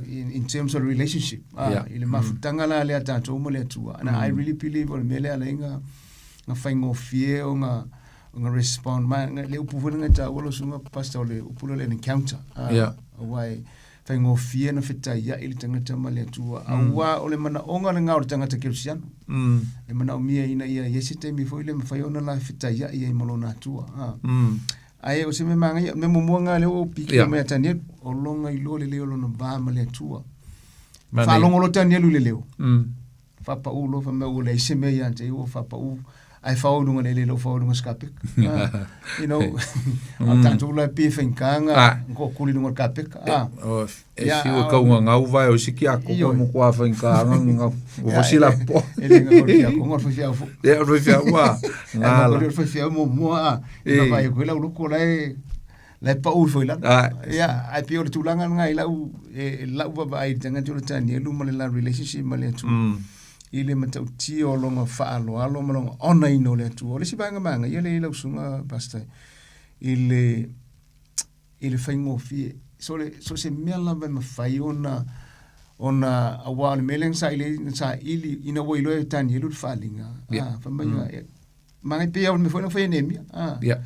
Speaker 1: in terms of relationship, ah,
Speaker 2: Yeah.
Speaker 1: i le mafutaga la lea a tatou ma le Atua. And I really believe o le mea lea ala ai na, na faigofie ona, ona respond mai. Le upu foi lea na taua lau susuga pastor, o le upu lea o le encounter. Ah,
Speaker 2: Yeah.
Speaker 1: Aua e faigofie ona fetaiai le tagata ma le Atua. Aua o le manaoga lena o le tagata kerisiano. E manaomia ina ia i ai se taimi foi lea e mafai ona la fetaiai ai ma lona Atua. Ah. Ae o se mea manaia, o le mea muamua lena lea ua ou pikia
Speaker 2: Yeah.
Speaker 1: mai ia Tanielu, o lona iloa lelei o lona va ma le Atua.
Speaker 2: Manaia.
Speaker 1: Faalogo loa Tanielu i le leo. Faapau loa, fai mai ua leai se mea ia te ia ua faapau, ae fao i luga o le eleele, ua fao i luga o se kapeka. Ah, you know, a o tatou la e pei e faigata na
Speaker 2: Ah.
Speaker 1: tootuli i luga o le kapeka. Ah.
Speaker 2: O, e
Speaker 1: Ia,
Speaker 2: fiu e
Speaker 1: a-
Speaker 2: kaugagau vae o isi kiakogo
Speaker 1: Ioe.
Speaker 2: e matua faigata na gagau. Ua
Speaker 1: Ia,
Speaker 2: fasila po.
Speaker 1: E le gagau le kiakogo, o le faifeau foi.
Speaker 2: Ia, o le faifeau ua
Speaker 1: Ae
Speaker 2: gala.
Speaker 1: matua o le faifeau muamua, ah,
Speaker 2: E.
Speaker 1: e vaavaai atu ai lau loto la e la e pau ifo i lalo.
Speaker 2: Ah.
Speaker 1: Ia, ae pei o le tulaga lena i lau, e, lau vaavaai i le tagata o le Tanielu ma le la relationship ma le Atua. I le matautia o lona faaaloalo ma lona onaina o le Atua. O le isi vaega manaia lea i lau susuga Pastor, i le, i le faigofie. So, le, so se mea lava e mafai ona, ona, aua o le mea lea na saili, na saili ina ua iloa e Tanielu le faaaliga.
Speaker 2: Yeah.
Speaker 1: Ah, fai mai, Manaia pei lava o le mea foi lea na fai e Neemia. Ah.
Speaker 2: Yeah.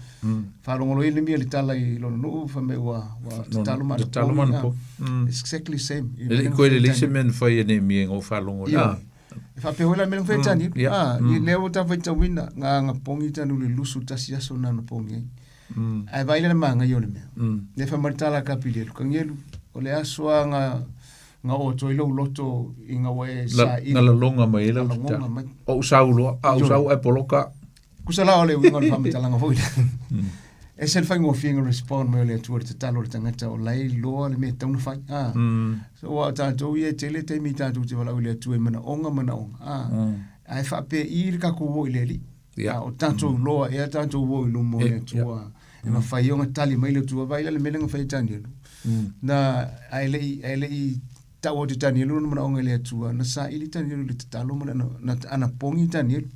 Speaker 1: Faalogologo ai Neemia i le tala i lona nuu, fai mai ua, ua tatalo ma
Speaker 2: Tatalo ma anapogi.
Speaker 1: It's exactly the same.
Speaker 2: E le i koe lelei se mea na fai e Neemia ina ua faalogo.
Speaker 1: Ioe. E faapea foi la le mea na fai e Tanielu.
Speaker 2: Yeah.
Speaker 1: Ah, i lea ua tafaitauina, na anapogi Tanielu i le 21 aso na anapogi ai. Ae vaai la le manaia o le mea. Lea fai mai le tala a Kapilielu, Kanielu, o le aso lava na na oo atu ai lou loto ina ua e saili.
Speaker 2: Na laloga mai ai lau
Speaker 1: Laloga
Speaker 2: tatalo.
Speaker 1: mai.
Speaker 2: O ou sau loa, a ou
Speaker 1: Ioe.
Speaker 2: sau ae poloka.
Speaker 1: Kusa la o le uiga o le faamatalaga foi lea. Ese le faigofie na respond mai o le Atua i le tatalo a le tagata o la e iloa le mea e tatau ona fai. A. So aua o tatou ia e tele taimi tatou te valaau i le Atua i manaoga manaoga. A. Ae faapei le tatou o i le Alii. A o tatou iloa ea tatou o i luma o le Atua e mafai ona tali mai le Atua. Vaai la le mea lea na fai e Tanielu. Na ae le i ae le i tau atu e Tanielu lona manaoga i le Atua, na saili Tanielu i le tatalo ma le na anapogi Tanielu.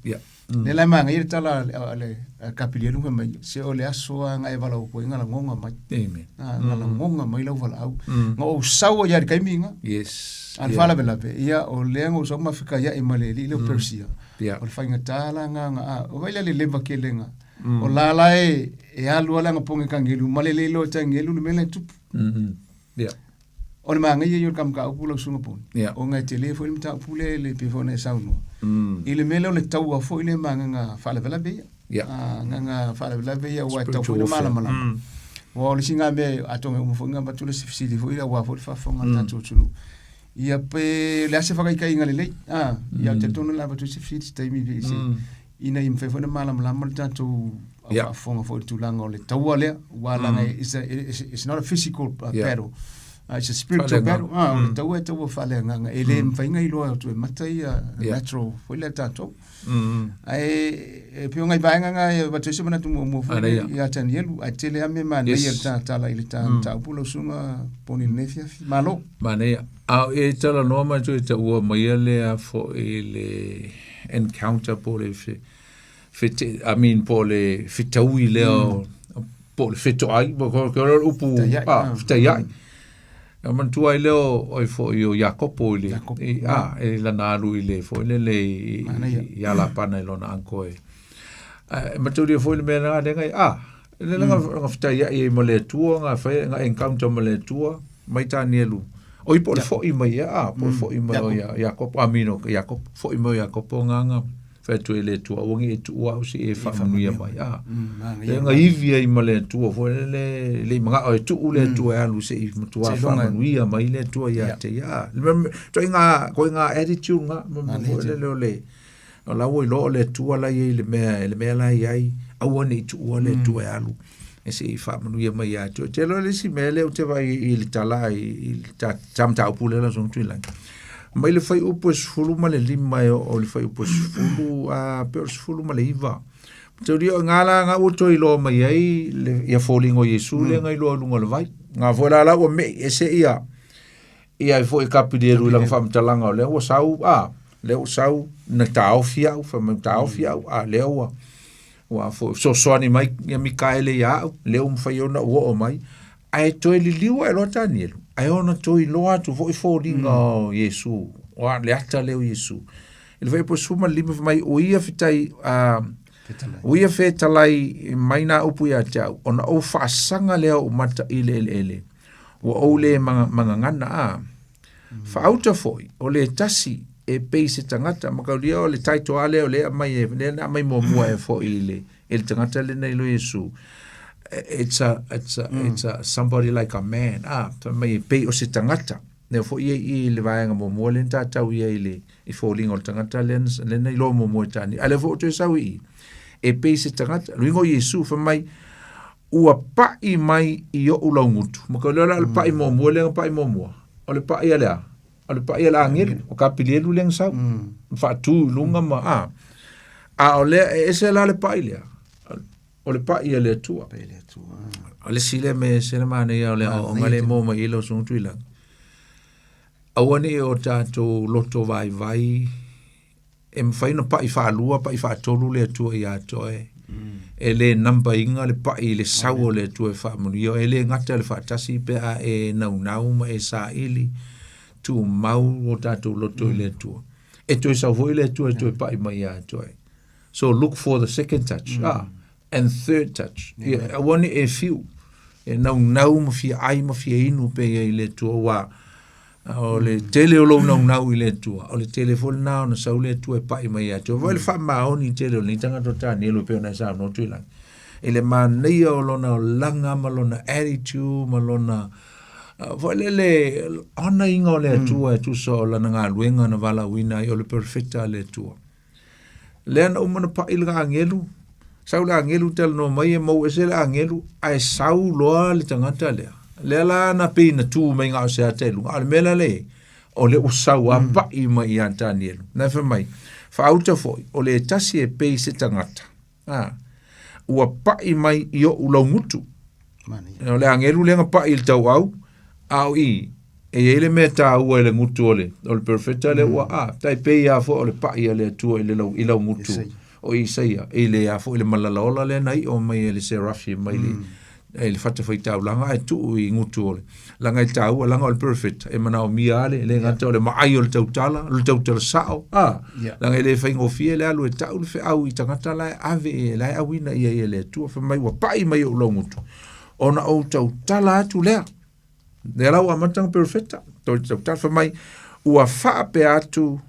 Speaker 1: Lea la e manaia le tala a le Kapilielu fai mai, se o le aso lava na e valaau atu ai na lagoga mai.
Speaker 2: Amen.
Speaker 1: Na lagoga mai lau valaau. Na ou sau ai lava i le taimi lena.
Speaker 2: Yes.
Speaker 1: A o le faalavelave, ia o lea na ou sau ma fekaiai ma le alii lea o Persia. O le faigata la lena na, a, vaai la i le leva tele na. O la la e alu lava le anapogi a Tanielu ma le le iloa e Tanielu le mea la e tupu. O le manaia ia o le ta mataupu lau Susuga Poni, ona e tele foi le mataupu lea e pei foi ona e saunoa, i le mea lea o le taua foi lea ma agaga faalavelave ia. Agaga faalavelave ia aua e tatau foi ona malamalama. Aua o le isi lena mea, atonu e uma foi ona avatu le isi fesili foi lea aua foi le faafofoga a le tatou atunuu. Ia pe o le a se faataitaiga lelei, ia ou te talitonu o le a avatu isi fesili i se taimi ina ia mafai foi ona malamalama le tatou faafofoga foi i le tulaga o le taua lea, aua leaga it's not a physical battle, it's a spiritual battle. O le taua e taua faaleagaga, e le mafai ona iloa atu e mata ia natural foi lea tatou. Ae e pei o nai vaega na e avatu ai se manatu muamua foi ia Tanielu, ae tele lava mea manaia i le ta tala i le ta mataupu lau Susuga Poni i lenei afiafi. Malo.
Speaker 2: Manaia. A o e talanoa mai toe taua maia lea foi le encounter po o le fe, fe, I mean po o le fetaui lea mm. po o le fetoai, po o le upu ah, fetaiai. E manatua ai lea o ai foi o Iakopo i le i, a, e lana alu i le foi lele i, i a Lapana i lona uncle e. E mataulia foi le mea lena lea ngai, a, le langa mm. fetaiai ai ma le Atua, nga fai nga encounter ma le Atua, mai Tanielu. Oi po o le fo'i mai ia, a, po o le fo'i mai o Iakopo, a mino Iakopo, fo'i mai o Iakopo nganga, fai atu ai le Atua, aua ne i e tuua au seia e faamanuia mai, a. Lea na ivi ai ma le Atua foi lele, e le i mana'o e tuu le Atua e alu se i matua faamanuia mai le Atua ia te ia, a. Ituaiga, ituaiga attitude na, ma mea foi lele o le, o la ua iloa o le Atua la e i ai i le mea, le mea la e i ai, aua ne i tuua le Atua e alu e se i faamanuia mai ia te oe. Ou te iloa le isi mea lea ou te vaai i le tala i le ta mataupu lea lau Susuga Tuilagi, mai le fuaiupu e 15 e oo i le fuaiupu e 10 a pei o le 19. Mataulia o i ina la ua toe iloa mai ai ia foliga o Iesu lea na iloa i luga o le vai. Na foi la la ua me'i ese ia ia ai foi Kapilielu i lana faamatalaga o lea ua sau, a, lea ua sau, na taofi au, fai mai, taofi au, a lea ua, ua foi fesoasoani mai ia Mikaele ia au, lea ua mafai ona ou oo mai. Ae toe liliu ae loa Tanielu, ae ona toe iloa atu foi foliga o Iesu, o le ata lea o Iesu. I le fuaiupu 15 fai mai, o ia fetai, a, o ia fetalai mai nā upu ia te au, ona ou faasaga lea o ou mata i le eleele, Ua ou le magagana a. Faauta foi, o le tasi e pei se tagata, mataulia o le title lava lea o lea aumai e, lea na aumai muamua e foi i le, i le tagata lenei lo Iesu. It's a, it's a, mm. it's a somebody like a man. Ah, fai mai e pei o se tagata. Lea foi ia i le vaega muamua lea na tatau ia i le i foliga o le tagata lea lea na iloa muamua e Tani. A lea foi o toe sau i i. E pei se tagata. Luiga o Iesu, fai mai, Ua paʻi mai i oʻu laugutu. Ma ka lea la o le paʻi muamua lea na paʻi muamua. O le paʻi a le a? O le paʻi a le agelu, o Kapilielu lea na sau. Faatu i luga ma a. A o lea e ese la le paʻi lea. O le paʻi a le Atua. O le isi lea mea e ese le manaia o le aoaoga lea e maua mai i lau Susuga Tuilagi. Aua ne i o tatou loto vaivai e mafai ona paʻi faalua, paʻi faatolu le Atua ia te oe. E le number ina le paʻi i le sau o le Atua e faamanuia oe. E le gata i le faatasi pe a e naunau ma e saili, tumau o tatou loto i le Atua. E toe sau foi le Atua e toe paʻi mai ia te oe. So look for the second touch, ah, and third touch. Ia, aua ne i e fiu, e naunau ma fia ai ma fia inu pea i le Atua, ua o le tele o lou naunau i le Atua, o le tele foi lena ona sau le Atua e paʻi mai ia te oe. Foi le faamaoni tele o lenei tagata o Tanielu e pei ona e saunoa Tuilagi, i le manaia o lona olaga ma lona attitude ma lona foi lele honour ina o le Atua e tusa o lana galuega na valaauina ai o le perofeta a le Atua. Lea na uma ona paʻi le agelu, Sau le agelu talanoa mai e maua ese le agelu ae sau loa le tagata lea. Lea la na pei na tu mai na o se ata i luga. A o le mea la lea i ai, o lea ua sau a pai mai ia Tanielu. Na fai mai, faauta foi, o le tasi e pei se tagata. A, ua pai mai i o'u laugutu. O le agelu lea na pai i le tauau, a o i, e i ai le mea taua i le gutu o le, o le perofeta lea ua, a, tai pei lava foi o le pai a le Atua i le lau, i laugutu o Isaia, i le a foi le malala ola lea na i'o mai e le serafi mai le, i le fatafaitaulaga ae tuu i gutu o le, laga e taua, laga o le perofeta, e manaomia lava le, le gata o le maai o le tautala, o le tautala sao, a, laga e le faigofie le alu e tau le feau i tagata la e ave, la e auina i ai e le Atua, fai mai ua pai mai i ou laugutu, ona ou tautala atu lea. Lea la ua amata ona perofeta, tautala, fai mai, ua faapea atu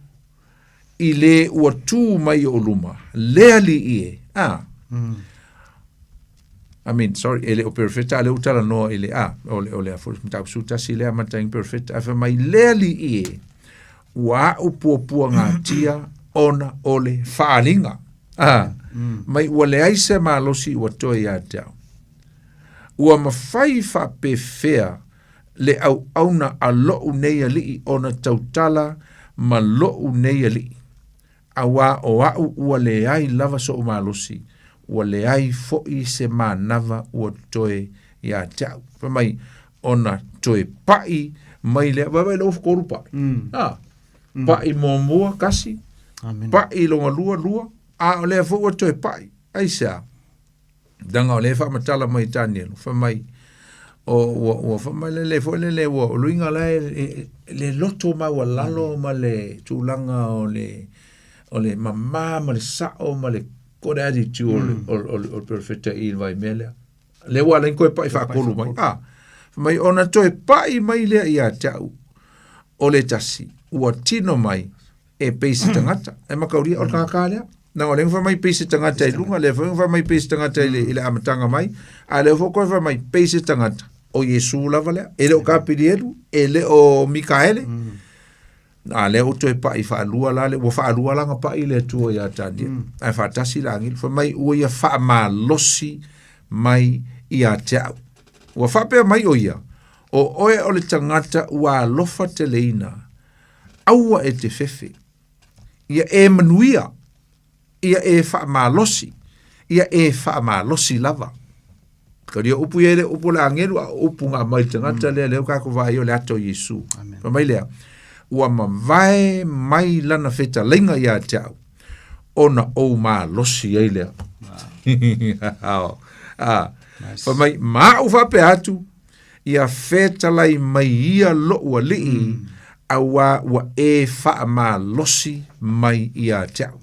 Speaker 2: i le ua tu mai i ou luma, le alii e, a, I mean, sorry, e le o perofeta, a lea ua talanoa i le, a, o le, o le a foi, mataupu 11 lea amata ai perofeta, ae fai mai, le alii e, ua a'u puapuagatia ona o le faaaliga. A, mai ua leai se malosi ua toe ia te au. Ua mafai faapefea le auauna a loʻu nei alii ona tautala ma loʻu nei alii, auā o aʻu ua leai lava soʻu malosi, ua leai foʻi se manava ua toe ia te aʻu. Fai mai, ona toe paʻi mai lea, vaevae le ofu tolu paʻi. A, paʻi muamua, kasi,
Speaker 1: Amen.
Speaker 2: paʻi longa lua, lua, a o lea foi ua toe paʻi. Aisea? Leaga o lea e faamatala mai i Tanielu, fai mai, o, ua, ua fai mai le le foi le le ua, o luiga la e, e, le loto maualalo ma le tulaga o le, o le mamā ma le sao ma le good attitude o le, o, o, o le perofeta i le vaimea lea. Lea ua ala ai koe paʻi faatolu mai. A, fai mai, ona toe paʻi mai lea ia te au, o le tasi, ua tino mai e pei se tagata. E mataulia, o le tagata lea. Leaga o lea na fai mai pei se tagata i luga, lea foi na fai mai pei se tagata i le, i le amataga mai, a lea foi koe fai mai pei se tagata. O Iesu lava lea. E le o Kapilielu, e le o Mikaele. A lea ua toe paʻi faalua la le, ua faalua la na paʻi le Atua ia Tanielu. Ae faatasi le agelu. Fai mai ua ia faamalosi mai ia te au. Ua faapea mai o ia, o oe o le tagata ua alofa teleina, aua e te fefe. Ia e manuia, ia e faamalosi, ia e faamalosi lava. Ka lia upu ia le upu o le agelu, a o upu na aumai i le tagata lea, lea ua tatou vaai o le ata o Iesu.
Speaker 1: Amen.
Speaker 2: Fai mai lea, ua mavae mai lana fetalaiga ia te au, ona ou malosi ai lea. Wow. Ah.
Speaker 1: Nice.
Speaker 2: Fai mai, ma au faapea atu, Ia fetalai mai ia loʻu alii, auā ua e faamalosi mai ia te au.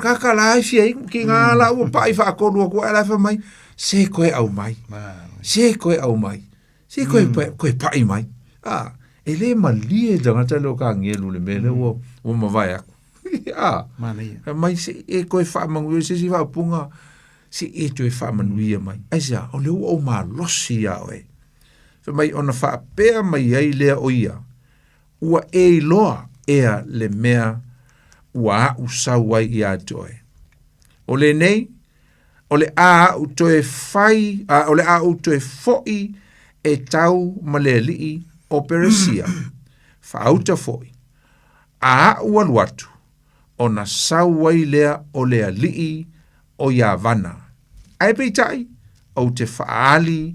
Speaker 2: Kaka la ai fia inu, ki ngā la ua paʻi faatolu atu ae la fai mai, se koe au mai, se koe au mai, se koe, koe paʻi mai. A, e le malie tagata lea o ka agelu le mea lea ua, ua mavae aku. A,
Speaker 1: Manaia.
Speaker 2: mai se e koe faamanuia se isi faaupuga, Se i e toe faamanuia mai. Aisea? O lea ua ou malosi iā oe. Fai mai, ona faapea mai ai lea o ia, Ua e iloa ea le mea ua aʻu sau ai iā te oe. O lenei, o le a aʻu toe fai, a, o le a ou toe foʻi e tau ma le alii o Peresia, faauta foʻi, a aʻu alu atu, ona sau ai lea o le alii o Iavana. Ae peitai, ou te faaali,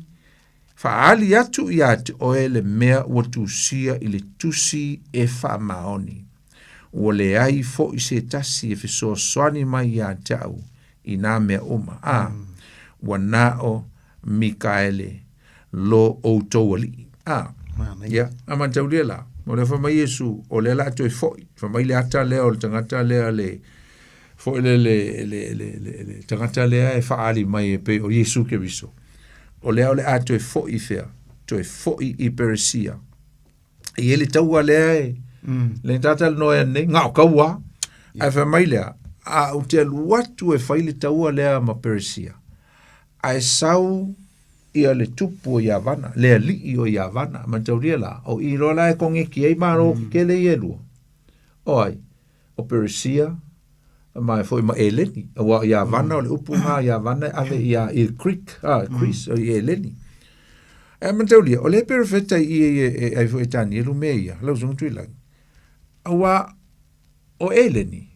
Speaker 2: faaali atu iā te oe le mea ua tusia i le tusi e faamaoni. Ua leai foʻi se tasi e fesoasoani mai iā te au i nā mea uma, a ua na o Mikaele lo outou alii. A, ia, a mataulia la, o lea fai mai Iesu, o lea la a toe foʻi, fai mai le ata lea o le tagata lea le, foi le, le, le, le, le, le tagata lea e faaali mai e pei o Iesu Keriso. O lea o le a toe foʻi i fea? Toe foʻi i Peresia. E i ai le taua lea e, le talanoa nei, na o taua. Ae fai mai lea, a ou te alu atu e fai le taua lea ma Peresia, ae sau ia le tupu o Iavana, le alii o Iavana, mataulia la, o i loa la e kogeki ai malo tetele ia e lua. O ai? O Peresia Ma e foi ma Eleni. Aua o Iavana o le upu ngā Iavana e ave ia i Greek, ah, Greece, o i Eleni. E mataulia, o le perofeta i e, e, ai foi e Tanielu me ia, lau sunga tuilagi. Aua o Eleni,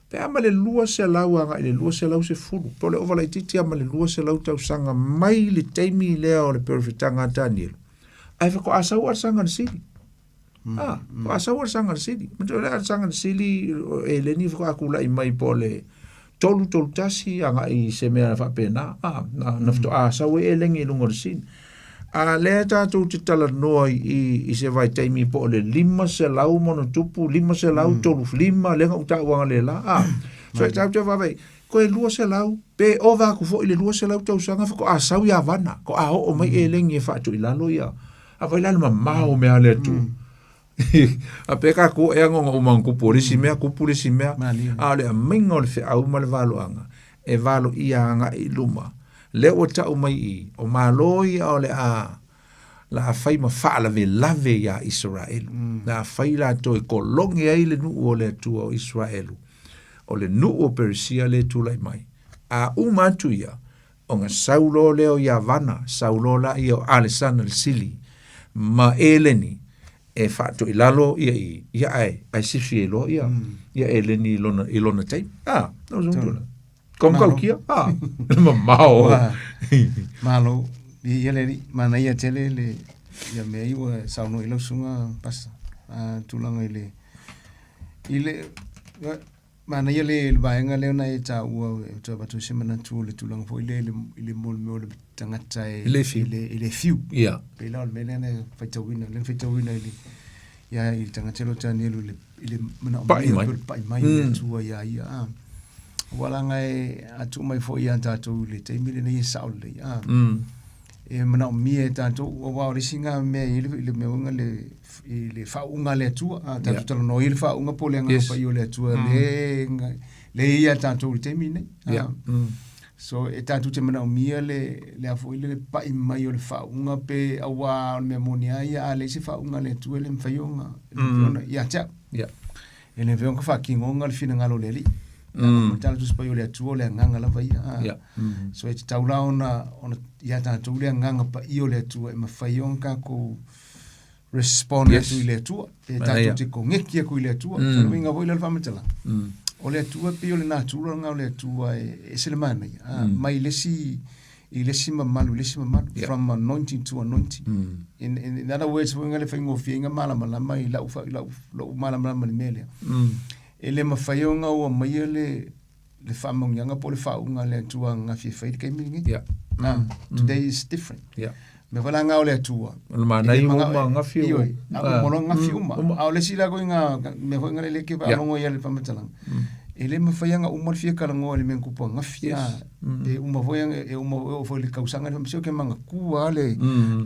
Speaker 2: pe a ma le 200 agai i le 210, po o le ova laitiiti a ma le 200 tausaga mai le taimi lea o le perofetaga a Tanielu, ae faatoa sau Alesana le Sili. Ah, faatoa sau Alesana le Sili. Manatua le Alesana le Sili, o Eleni faatoa tulai mai po o le 331 agai i se mea faapena, ah, na, na faatoa sau ai Eleni i luga o le scene. A lea tatou te talanoa i, i se vaitaimi po o le 500 ma ona tupu, 535, lea na ou taua analeila, ah. So e tatou te vaavaai, toe 200, pe ova atu foi i le 200 tausaga faatoa sau Iavana, faatoa oo mai eleni e faatoilalo ia. A vai la le mamao o mea a le Atua. A pe tatou ea ona uma ona tupu o le isi mea, tupu le isi mea. A o le aumaiga o le feau ma le valoaga, e valoia agai i luma. Lea ua tau mai i i, o Malo ia o le a la a fai ma faalavelave iā Isaraelu. La a fai latou e kologi ai le nuu o le Atua o Isaraelu, o le nuu o Peresia lea e tulai mai. A uma atu ia, ona sau loa lea o Iavana, sau loa laia o Alesana le Sili, ma Eleni, e faatoilalo ia i, ia ae, ae sifi ai loa ia, ia Eleni i lona, i lona taimi. Ah, no, no, no. Ko matautia, ah, le mamao.
Speaker 1: Malo, ia le alii, manaia tele le, ia mea i ua saunoa i lau susuga Pastor, a tulaga i le, i le, manaia le vaega lea na e taua e toe avatu ai se manatu o le tulaga foi lea i le mo le mea o le tagata e,
Speaker 2: le fiu.
Speaker 1: I le fiu.
Speaker 2: Ia.
Speaker 1: Pei la o le mea lea na faitauina, lea na faitauina i le, ia i le tagata lea o Tanielu i le, i le manaomia
Speaker 2: Pa'i mai.
Speaker 1: o le pa'i mai o le Atua iā ia. A. Aua leaga e a tuu mai foi iā tatou i le taimi lenei e sao lelei. A. E manaomia e tatou, aua o le isi ngā mea i le, i le mea uiga le, i le faauuga a le Atua. A tatou talanoa i le faauuga po o le agaga paia o le Atua le, le i ai iā tatou i le taimi lenei. A. So e tatou te manaomia le, le a foi le pa'i mai o le faauuga pe aua o le mea moni lava ia a leai se faauuga a le Atua e le mafai ona, e le mafai ona, ia te au. E le mafai ona faatinoga le finagalo o le Alii. Mm. Tala Tusi Paia o le Atua o le agaga lava ia. Ah. So e tatau la ona, ona ia tatou le agaga paia o le Atua e mafai ona tatou respond atu i le Atua. E tatou te koneki atu i le Atua. So le uiga foi lea o le faamatalaga. O le Atua pei o le natura lena o le Atua e ese le manaia. Ah, Mai le isi i le isi mamalu i le isi mamalu. From anointing to anointing. In other words, foi le faigofieina malamalama i lau, i lau, lou malamalama i le mea lea. E le mafai ona ua maia le le faamanuiaga po o le faauuga a le Atua ananafi e fai i le taimi lenei. Ah, today is different. Mea foi la nga o le Atua.
Speaker 2: O le manaia ua uma angafi ua.
Speaker 1: Ioe, a uma loa angafi uma. A o le isi la koe nga mea foi nga le ke faalogo ia le faamatalaga. E le mafai ona uma le fia talanoa i le mea na tupu angafi. E uma foi e uma e oo foi i le tausaga lea fai mai, ke manatua lava le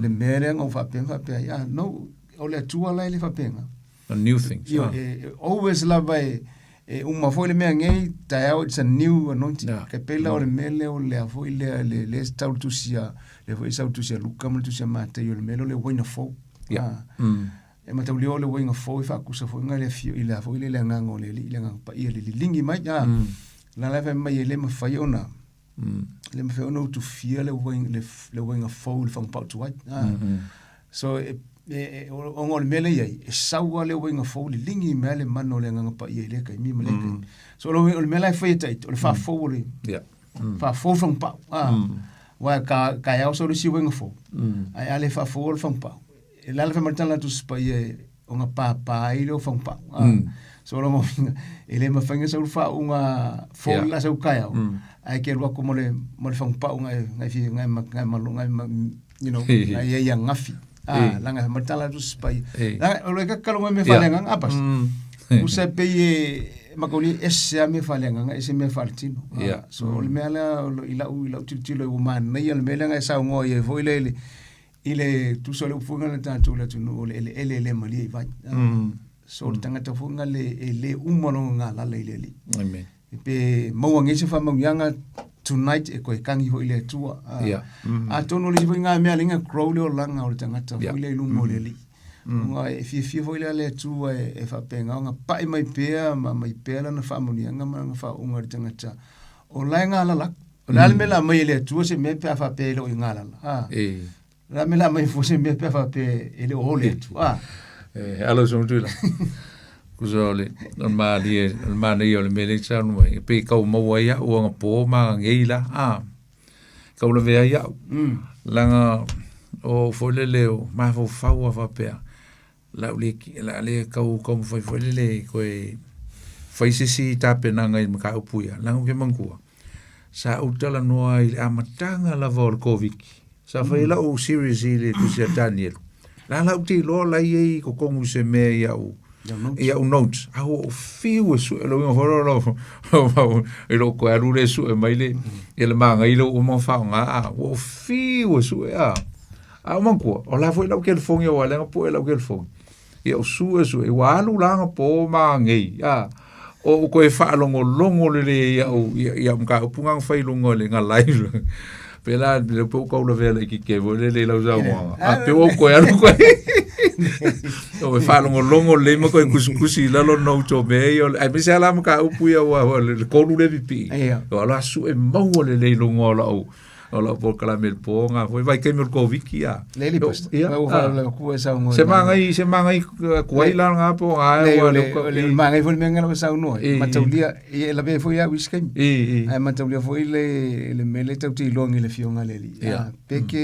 Speaker 1: le mea lea na ou faapea ma faapea ai. Ah, no, o le Atua la e le faapena.
Speaker 2: A new things.
Speaker 1: Ioe, e always lava e e uma foi le mea nei, taeao it's a new anointing. Kai pei la o le mea lea o le a foi lea le le tau le tusi a le foi sau tusi a Luka ma le tusi a Matei o le mea lea o le uaina fou. E mataulia o le uaina fou e faakusa foi nga le afio i le a foi le le agaga o le Alii, le agaga paia le liligi mai. La la e fai mai e le mafai ona le mafai ona utufia le uaina le, le uaina fou i le fagupau tuai. So e e, e, ona o le mea lea e i ai, e sau lava le uaina fou liligi mai lava le mana o le agaga paia i lea taimi ma lea taimi. So o le, o le mea la e fai e tait, o le faafou o le, faafou le fagupau. Aua ka, taeao sau le isi uaina fou, ae a le faafoua le fagupau, e le ala fai mai le tala a le Tusi Paia e ona pāpā ai lea o fagupau. So o lona uiga, e le mafai ona sau le faauuga fou la sau taeao, ae te alu atu ma le, ma le fagupau na e, na e fia, na e, na e malo, na e, you know, na e i ai angafi. Ah, leaga e fai mai le tala a le Tusi Paia. Leaga o le kakaloga mea faaleagaga, a Pastor? Usa e pei e mataulia e ese lava mea faaleagaga, ese mea faaletino. So o le mea lea i lau, i lau tilotilo ua manaia le mea lea na e saunoa i ai foi lea i le, i le tusa o le upu foi lena a tatou i le atunuu o le eleele e le malie i vai. So o le tagata foi lena le, e le uma lona galala i le Alii.
Speaker 2: Amen.
Speaker 1: Pe maua nei se faamanuiaga tonight e toe tagi foi i le Atua. Atonu o le isi foi na mea lea na grow le olaga o le tagata foi lea i luma o le Alii. Ona e fiafia foi la le Atua e faapena ona pa'i mai pea ma aumai pea lana faamanuiaga ma lana faauuga i le tagata o la e galala atu. O le a le mea la aumai e le Atua se mea pe a faapea e le o i galala, a? O le a le mea la aumai fua se mea pe a faapea e le o ole atu, a?
Speaker 2: E, alo se matu ila. Kusa o le, o le malie, o le manaia o le mea lea e saunoa mai, e pei kau maua ai au agapō ma agagei la, a? Kau lavea ai au. Leaga o foi lele o mafaufau a faapea, la u le la le kau taumafai foi lele e toe fai se isi tapenaga i le mataupu ia, leaga ou te manatua, sa ou talanoa i le amataga lava o le Koviti, sa fai ai lau series i le tusi a Tanielu. La la ou te iloa la i ai i totonu i se mea i au i au notes, a ua ou fiu e sue, le uiga foi lea o lau i lou toe alu lea e sue mai le ia le magaia lea ua uma ona faaaoga, a ua ou fiu e sue, a. A ou manatua, o la foi lau telefoni aua o lea na pue lau telefoni. Ia ou sue sue, ua alu la agapō ma agei, a. O ou toe faalogologo lelei ai au i au mataupu na na fai i luga o le na live. Pela le pe ou taulavea laitiiti ai foi lele i lau saunoaga. A pe ua ou toe alu koe. O e faalogologo lelei ma toe tusitusi i lalo notes o mea ia. Aemaise lava la mataupu ia aua o le tolu lea e pipii. Ua alu a sue maua lelei i luga o lau o lau polokalame i le po na foi vaitaimi o le Koviti a.
Speaker 1: Le li pasta.
Speaker 2: Ia,
Speaker 1: Ua faalavelave atu e saunoa.
Speaker 2: Se magai se magai kuai la nga po nga
Speaker 1: Le o le o le magai foi le mea ngala saunoa. Mataulia e lavea foi au i isi taimi. Ae mataulia foi le le mea lea tatou te iloa nei i le Afioga a le Alii. Pe ke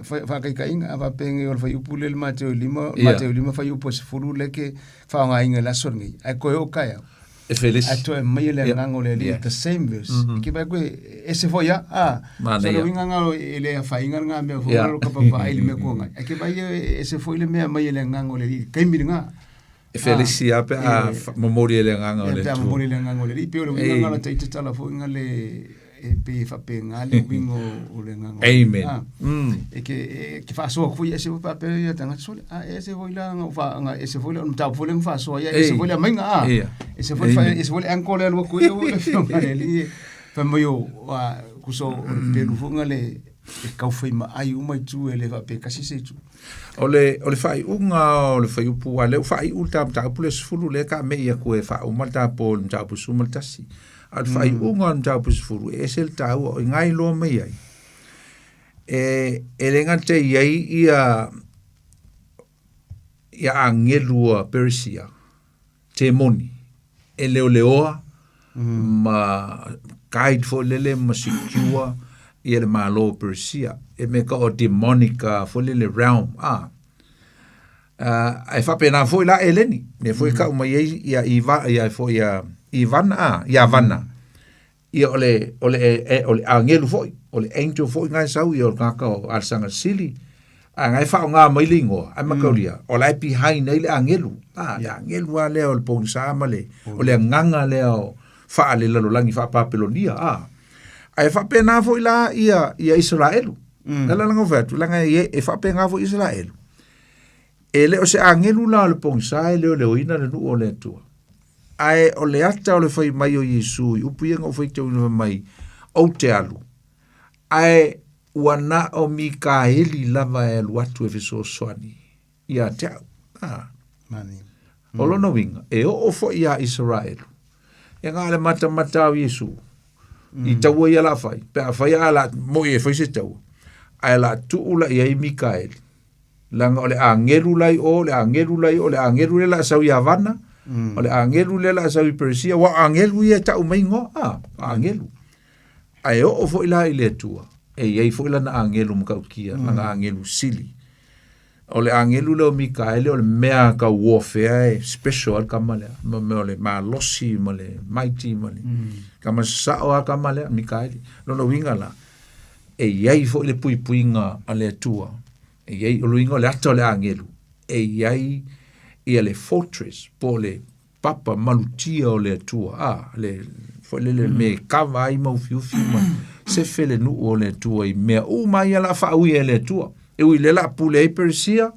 Speaker 1: faataitaiga a faapea nei o le fuaiupu lea i le Mateo 5, Mateo 5 fuaiupu e 10 lea e te faaaogaina i le aso lenei, ae toe oo taeao,
Speaker 2: E felesi.
Speaker 1: Ae toe aumai le agaga o le Alii, the same verse. E ke vaai koe, ese foi lava, a. So le uiga lena e le afaina lena mea foi lea o ka vaavaai i le mea tua nai. Ae ke vaai e ese foi le mea e aumai e le agaga o le Alii i le taimi lena.
Speaker 2: E felesi lava pe a momoli e le agaga o le
Speaker 1: Atua. Pe a momoli e le agaga o le Alii. Pei o le uiga lena o la ita tala foi lena le e pei e faapena le uiga o le agaga.
Speaker 2: Amen.
Speaker 1: E ke e faasoa atu foi e ese foi faapea ia tagata sole. A e ese foi la na fa na ese foi le mataupu foi lea na faasoa ia ese foi le aumaiga a. Ese foi ese foi le angle le alu atu ai o le afioga i le Alii fai mai o tusa o le pelu foi lena le e tau fai maai uma itu e le faapea e tasi se itu.
Speaker 2: O le o le faaiuga o le fuaiupu aua o lea ua faaiu le ta mataupu lea 10 lea ka mei atu e faauma le ta po i le mataupu 11. A o le faaiuga o le mataupu 10 e ese le taua o i ina e iloa mai ai e e le gata i ai ia ia agelu a Peresia temoni e leoleoa ma guide foi lele ma secure ia le Malo o Peresia. E mea ka o demonic foi lele realm a. Ae faapena foi la Eleni, mea foi kau mai ai ia Iva ia foi ia Ivana a, ia Vana. Ia o le o le e, o le agelu foi, o le angel foi ngai sau ia o le tagata o Alesana Sili. A ngai faaaoga mai le igoa, ae mataulia, o la e behind ai le agelu. A, le agelu lava lea o le pogisa ma le, o le agaga lea o faalelalolagi faapapelonia, a. Ae faapena foi la ia, ia Isaraelu. Mm. Le ala na fai atu, leaga e, e faapena foi Isaraelu. E le o se agelu la o le pogisa e leoleoina le nuu o le Atua. Ae o le ata o le fai mai o Iesu i upu ia na ou faitauina fai mai, ou te alu. Ae ua na o Mikaeli lava e alu atu e fesoasoani ia te au. A.
Speaker 1: Mani.
Speaker 2: O lona uiga, e oo foi iā Isaraelu, e na o le matamata o Iesu, i taua ia la fai, pe afai a la moi e fai se taua, ae la tuu la i ai Mikaeli. Leaga o le agelu la i o, le agelu la i o, le agelu lea la sau i Avana, o le agelu lea la sau i Perisia, aua o agelu ia e tau mai igoa, a, o agelu. Ae oo foi la i le Atua, e i ai foi lana agelu matautia, lana agelu sili. O le agelu lea o Mikaele o le mea tau warfare e special ai le tama lea, mo mea o le malosi ma le mighty ma le tama sasao lava tama lea Mikaele. Lona uiga la, e i ai foi le puipuiga a le Atua, e i ai, o le uiga o le ata o le agelu, e i ai ia le fortress po o le papa malutia o le Atua, a, le, foi lele mm. me kava ai ma ufiufi ma sefe le nuu o le Atua i mea uma ia la faauia e le Atua. E ui le la pule ai Persia,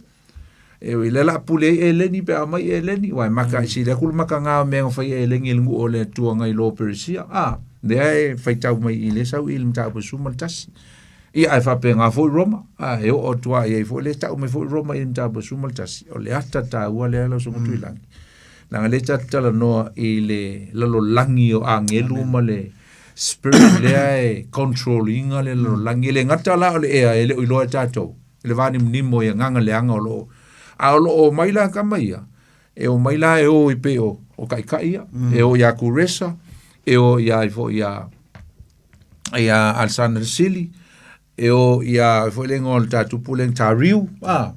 Speaker 2: e ui le la pule ai Eleni pe a mai Eleni, wai maka mm. si le kulu maka ngā mea nga whai Eleni le nuu o le Atua ngai lo Persia, a, lea e whaitau mai i le sau i le mta suma le tasi. Ia, ae faapena foi Roma, a, e oo atu lava i ai foi lea, tau mai foi Roma i le mataupu e 11, o le ata taua lea lau Susuga Tuilagi. Leaga lea tatou te talanoa i le lalolagi o agelu ma le spirit lea e control ina le lalolagi. E le gata la o le ea e le o iloa e tatou, le vanimonimo i agaga leaga o lo o, a o lo o omai la tama ia, e omai la e o i pei o, o taitai ia, e o ia Kuresa, e o ia ai foi ia ia Alexander Sili, e o ia foi le ingoa o le tā tupu le tā Riu, a,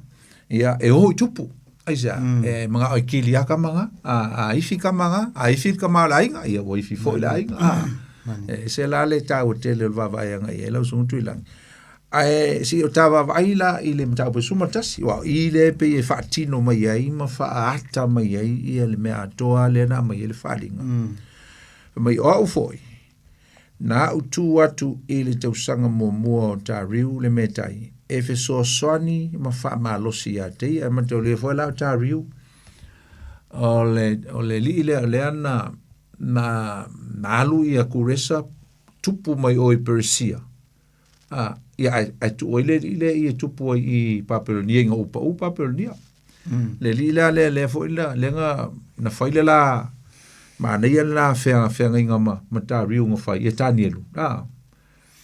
Speaker 2: ia, e o i tupu. Aisea, e mangao e kili a kama nga, a, a ifi kama nga, a ifi le kama o le aiga, ia ua ifi foi le aiga, a. E se la le tāua tele o le vaavaai agai i ai lau Susuga Tuilagi. Ae se i o ta vaavaai la i le mataupu e 11, aua o i lea e pei e faatino mai ai ma faaata mai ai ia le mea atoa lea na aumai ai le faaaliga. Fai mai, o au foi, Na au tū atu i le tausaga muamua o Tariu le Metai e fesoasoani ma faamalosi ia te ia. E mataulia foi la o Tariu, o le, o le alii lea o lea na, na, na alu ia Kuresa tupu mai o i Peresia. A, ia, ae, ae tuu ai le alii lea i e tupu ai i Papelonia ina ua pau Papelonia. Le alii la lea, lea foi la, lea na, na fai le la, manaia le la fea, feagaiga ma, ma Tariu na fai, ia Tanielu. A,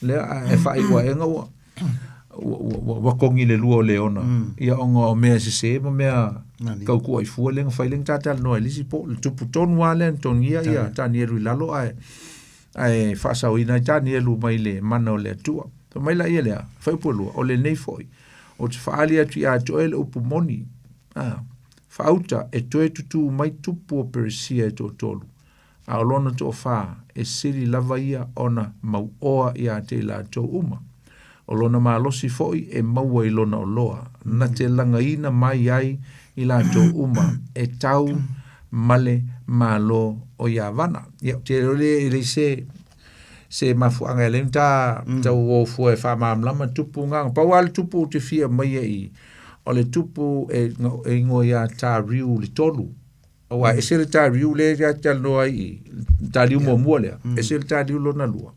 Speaker 2: lea ae faaiu aega ua, ua, ua, ua, ua kogi le lua o leona. Ia ona o mea sese ma mea tau kuaifua lea na fai lea na tatalanoa i le isi po, le tupu tonu lava lea na togia ia Tanielu i lalo ae, ae faasaoina ai Tanielu mai le mana o le Atua. Fai mai laia lea, fuaiupu e lua, o lenei foi, ou te faaali atu ia te oe le upu moni, a, faauta e toe tutū mai tupu o Peresia e toatolu, a o lona toafā, e sili lava ia ona mauoa ia te i latou uma. O lona malosi foi e maua i lona oloa, na te lagaina mai ai i latou uma e tau ma le Malo o Iavana. Ia, ou te iloa e leai se se mafuaaga e leai ona ta tau o fua e faamalamalama tupu nga. Pau lava le tupu ou te fia aumaia i i, o le tupu e e igoa ia Tariu le tolu. Aua e ese le Tariu lea e talanoa ai i i, le Tariu muamua lea, ese le Tariu lona lua.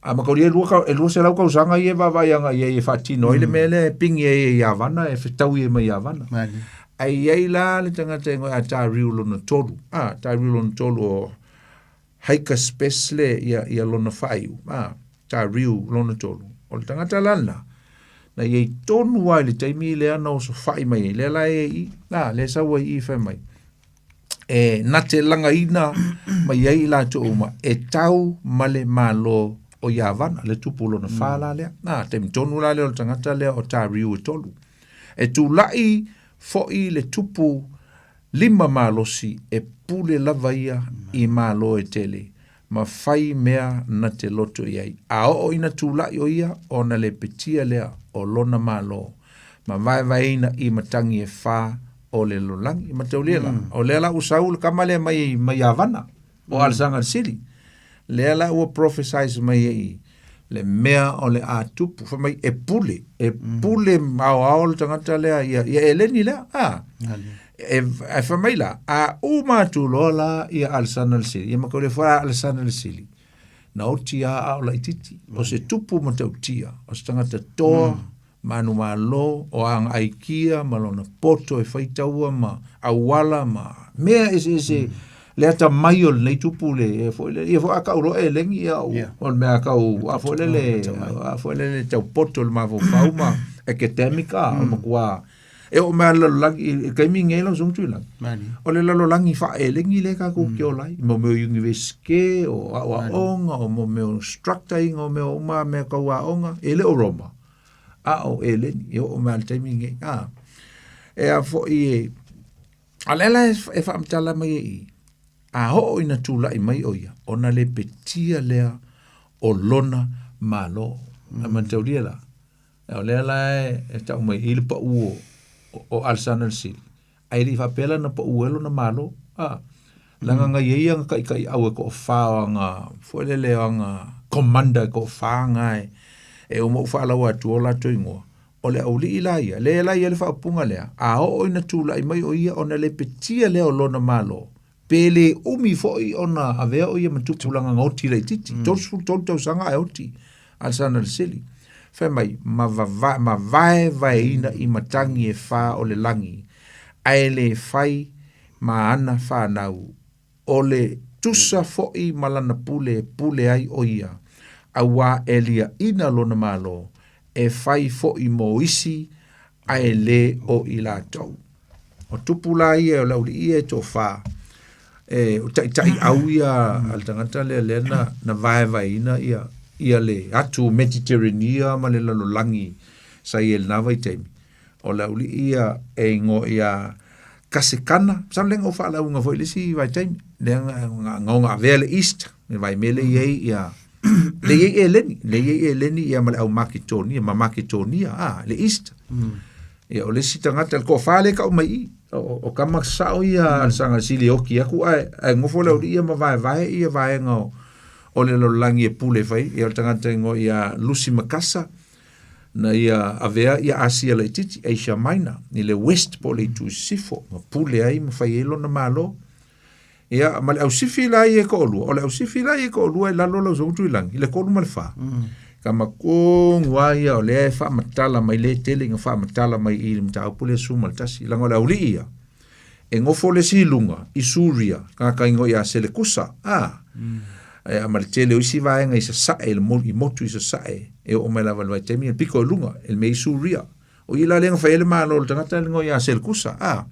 Speaker 2: A mataulia e lua e 200 tausaga ia e vaavaai agai i ai e faatino ai le mea lea e pigi ai e Iavana e fetaui ai ma Iavana. Ae i ai la le tagata e igoa ia Tariu lona tolu, a, Tariu lona tolu o Hydaspes le ia, ia lona faaiu, a, Tariu lona tolu. O le tagata la lena, na i ai tonu lava i le taimi lea na osofai mai ai, lea la e i i, a, lea e sau ai i i fai mai, e na te lagaina mai ai i latou uma e tau ma le Malo o Iavana, le tupu lona fa la lea. A, taimi tonu la lea o le tagata lea o Tariu e tolu. E tulai foi le tupu lima malosi e pule lava ia i malo e tele, ma fai mea na te loto i ai. A oo ina tulai o ia, ona lepetia lea o lona malo, ma vaevaeina i matagi e fa o le lalolagi. Mataulia la, o lea la ua sau le kama lea mai, mai Iavana, o Alesana le Sili. Lea la ua prophesize mai ai le mea o le a tupu. Fai mai, e pule, e pule aoao le tagata lea, ia, ia eleni lea. Ah. E, e fai mai la, a uma atu loa la ia Alesana le Sili, ia mataulia foi a Alesana le Sili, na oti a a o laititi, o se tupu matautia, o se tagata toa, manumalo, o aga aikia ma lona poto e faitaua ma auala ma mea eseese le atamai o lenei tupu le ia foi le ia foi a kau loa e lengi ia o
Speaker 1: Yeah.
Speaker 2: o le mea kau a foi le le a foi le le tau poto le mafaufau ma academic a o matua e oo mai lava le lalolagi i le taimi lenei lau Susuga Tuilagi
Speaker 1: Mani.
Speaker 2: o le lalolagi faa-elegi lea tatou te ola ai mo mea o universite o aoaoga o mo mea o instructor ina o mea uma mea tau aoga e le o Roma a o eleni e oo mai lava i le taimi lenei a e a foi e a o lea la e faamatala mai ai i i a oo ina tulai mai o ia ona lepetia lea o lona Malo. A mataulia la O lea la e tau mai i le pau o, o Alexander le Sili, ae le i faapea la na pau ai lona malo. A, leaga na i ai ana taitaiau e toafa o ana, foi lele o ana commander e toafa na e, e uma ou faalaua atu o latou igoa. O le aualii la ia, lea la e i ai le faaupuga lea, a oo ina tulai mai o ia ona lepetia lea o lona malo, pe le umi foi ona avea o ia ma tupulaga na oti laitiiti, 33 tausaga ae oti Alexander le Sili. Fai mai, ma vava, ma vaevaeina i matagi e fā o le lagi, ae le fai ma ana fanau, o le tusa foʻi ma lana pule e pule ai ʻo ia, auā e liaʻina lona Malo, e fai foʻi mo isi, ae lē o i latou. O tupu la ia o le auliʻi ia e toafā, e o taʻitaʻiʻau ia a le tagata lea lea na, na vaevaeina ia, ia le atu Mediterranea ma le lalolagi sa i ai i lena vaitaimi. O le auliʻi ia e igoa iā Kasekana, masalo lea na ou faalauga foi i le isi vaitaimi, lea na, na ona avea le East, le vaimea lea i ai ia, lea i ai Eleni, lea i ai Eleni ia ma le au Maketonia, ma Maketonia, a, le East. Ia, o le isi tagata, le toafa lea e tau mai i i, o, o tama sao ia a le saga sili e oti atu, ae, ae nofo le auliʻi ia ma vaevae ia vaega o, o le lalolagi e pule fai, ia o le tagata e igoa ia Lusi Makasa, na ia avea ia Asia laitiiti, Asia Minor, i le West po o le itu i sisifo, na pule ai ma fai ai lona Malo. Ia, ma le ausifi la ia e toalua, o le ausifi la ia e toalua i lalo o lau Susuga Tuilagi, i le 3 ma le 4. Ka matongu lava ia o lea e faamatala mai lea e tele ina faamatala mai i le mataupu lea 11, leaga o le aualii ia, e nofo le isi i luga, i Suria, tagata igoa ia Selekusa, a, mm. ma le tele o isi vaega i sasae, i, i motu i sasae, e oo mai lava i le vaitaimi, le piko i luga, i le mea i Suria. O i la lea na fai ai le malo o le tagata le igoa ia Selekusa, a.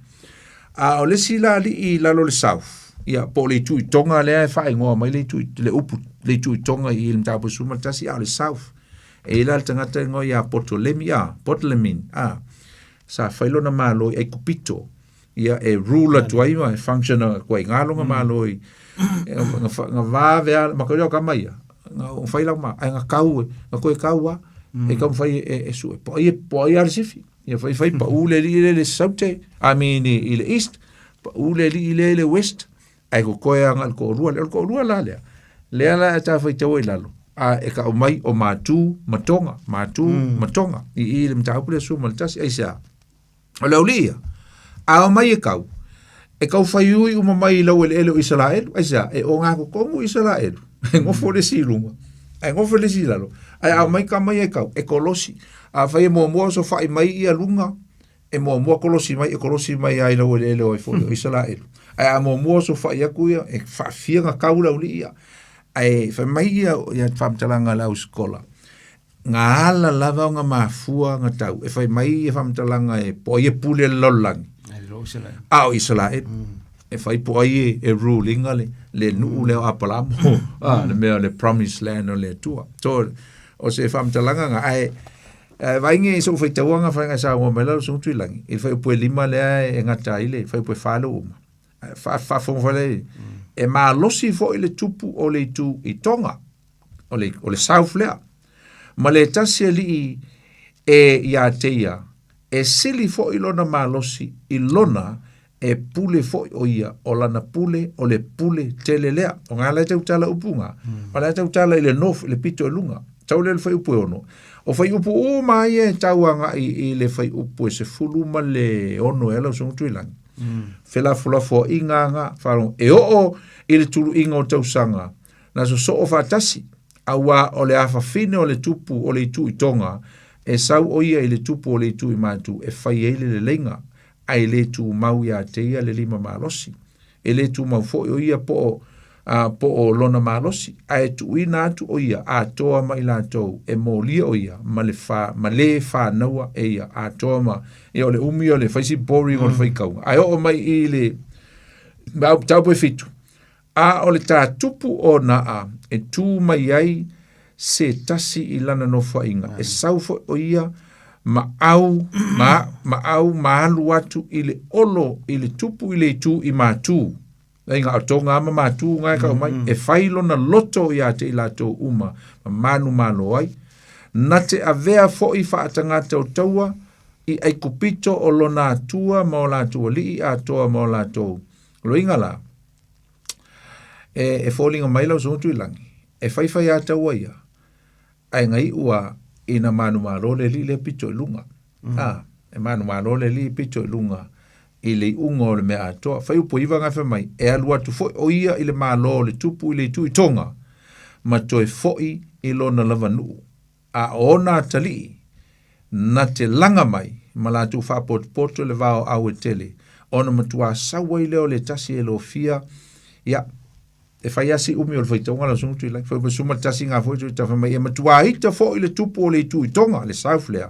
Speaker 2: A o le isi la alii i lalo le south, ia, po o le itu i Tonga lea e faaigoa mai le itu, le upu, le itu i Tonga i le mataupu 11, a o le south, e i la le tagata igoa ia Potolemi, a, Potlemin, a, sa fai lona malo i Aikupito, ia e rule atu ai ma e function atu ai ngā lona malo i nga vave a ma koe ka mai ia nga fai lau ma ai nga kau e nga koe kau a e kau fai e, e sue po ai po ai ale sifi ia fai fai pa ule li le le saute I mean i le east pa ule li le le west ai ko koe anga le koʻolua lea o le koʻolua la lea lea la e tafaitau ai lalo a e kau mai o Matu ma Tonga Matu ma Tonga i i le mataupu lea 11 aisea o le auliʻi ia a o mai e kau e kau faiui uma mai i lau eleele o Isaraelu aisea e ogatotonu Isaraelu e nofo le isi i luga ae nofo le isi i lalo ae a omai tama ia e kau e kolosi afai e muamua osofaʻi mai ia luga e muamua kolosi mai e kolosi mai ai lau eleele o ai foi o Isaraelu. Ae a muamua osofaʻi atu ia e faafia na kau le auliʻi ia. Ae fai mai ia ia faamatalaga a le au sikola ngā ala lava o ngā mafua ngā tau e fai mai ia faamatalaga e po ai e pule le lalolagi a o Isaraelu e fai po ai e, e rulinga le, le nuu lea o Apalamo a le mea o le promised land o le Atua so o se faamatalaga nga ae Ae vaai i soʻu faitauga faiga e saunoa mai la Susuga Tuilagi i le fuaiupu e lima lea e gata ai le fuaiupu e fa le uma. Ae faafofoga foi lea e malosi foi le tupu o le itu i Tonga, o le, o le south lea. Ma le tasi alii e iā te ia, e sili foi lona malosi i lona e pule foi ʻo ia, o lana pule, o le pule tele lea. O ngā la e tautala upu ngā. O la e tautala i le north, i le pito i lunga. Tau lea le fuaiupu e ono. O fuaiupu uma ia e tau agai i le fuaiupu e 16 e ala o Susuga Tuilagi. Felafolafoaiga ngā, wharongo, e oo i le tuluiga o tausaga, na sosoo faatasi, auā o le afafine o le tupu o le itu i Tonga, e sau ʻo ia i le tupu o le itu i Matu e fai ai le leleiga, ae le tumau iā te ia le lima malosi. E le tumau foi ʻo ia po o, a, po o lona malosi, ae tuuina atu ʻo ia atoa ma i latou e molia ʻo ia ma le fa, ma le fanaua e ia atoa ma, ia o le umi o le fai si boring o le faitauga. Ae oo mai i le mataupu e fitu, A o le tātupu o Naa e tū mai ai se tasi i lana nofoaiga, e sau foi ʻo ia ma ʻau, ma, ma ʻau ma alu atu i le olo i le tupu i le itu i Matū. Ai ngā o Tonga ma Matū ngā e kau mai, e whai lona loto iā te i latou uma ma manu malo ai. Na te avea foʻi faatagata o taua i Aikupito o lona atua ma o latou aliʻi atoa ma o latou loiga la. E, e foliga mai lau Susuga Tuilagi, e faifai a taua ia, ae gaiʻu a ina manumalo le alii lea pito i luga. A, e manumalo le alii pito i luga i le iuga o le mea atoa. Fai upu iva gafe mai, e alu atu foi ʻo ia i le Malo o le Tupu i le itu i Tonga, ma toe foʻi i lona lava nuu. A o ona atalii, na te laga mai ma latou faapotopoto le va o au e tele, ona matuā sau ai lea o le tasi e lofia, ia, e fai lava si umi o le faitauga lau Susuga Tuilagi, fai mai suma le tasi ga foi tui tafa mai, e matuā ita foi le tupu o le itu i Tonga, le South lea,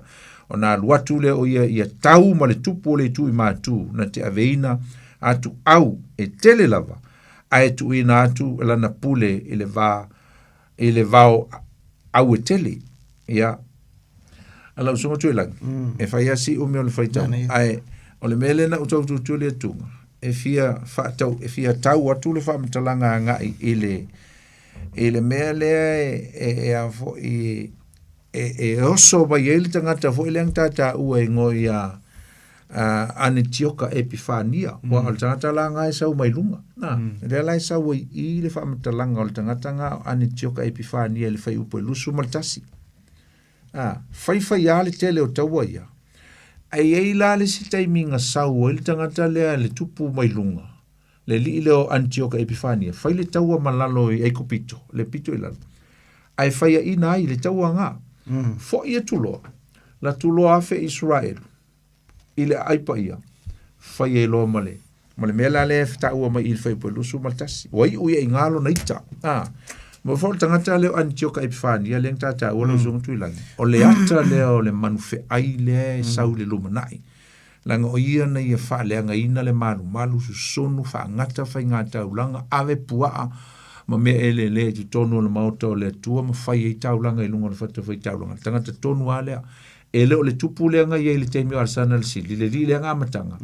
Speaker 2: ona alu atu lea o ia ia tau ma le tupu o le itu i Matu, na te aveina atu au e tele lava, ae tuuina atu lana pule i le va i le vao au e tele. Ia, a lau susuga Tuilagi, e fai lava si umi o le faitau, ae o le mea lea na ou tau tutuli atuga, e fia faatau, e fia tau atu le faamatalaga agai i le, i le mea lea e, e, e a foi, e, e oso mai ai le tagata foi lea na tataua e igoa ia Anetioka Epifania, mm. o le tagata la nga e sau mai luga. Na, mm. lea la e sau ai i le faamatalaga o le tagata nga o Anetioka Epifania i le faiupu e 21. A, faifai a le tele o taua ia. Ai i ai la le isi taimi na sau ai le tagata lea le tupu mai luga, le alii lea o Anetioka Epifania, fai le taua ma lalo i Aikupito, le pito i lalo. Ae faiaina ai le taua nga. Mm. Foi atu loa, la tu loa afe Israelu, i le aai paia, fai ai loa ma le ma le mea la lea e taua mai i le fuaiupu e 21. Ua iu ia i gā lona ita. A, mo foi le tagata lea o Anitioka Epifania lea na tataua lau susuga Tuilagi, o le ata lea o le manu feai lea e sau i le lumanai. Leaga o ia na ia faaleagaina le malumalu, susunu, faagata faiga taulaga, ave puaa ma mea eleelea i totonu o le maota o le Atua ma fai ai taulaga i luga o le fatafaitaulaga. Le tagata tonu lava lea. E le o le tupu lea na i ai i le taimi o Alesana le Sili, le alii lea na amataga,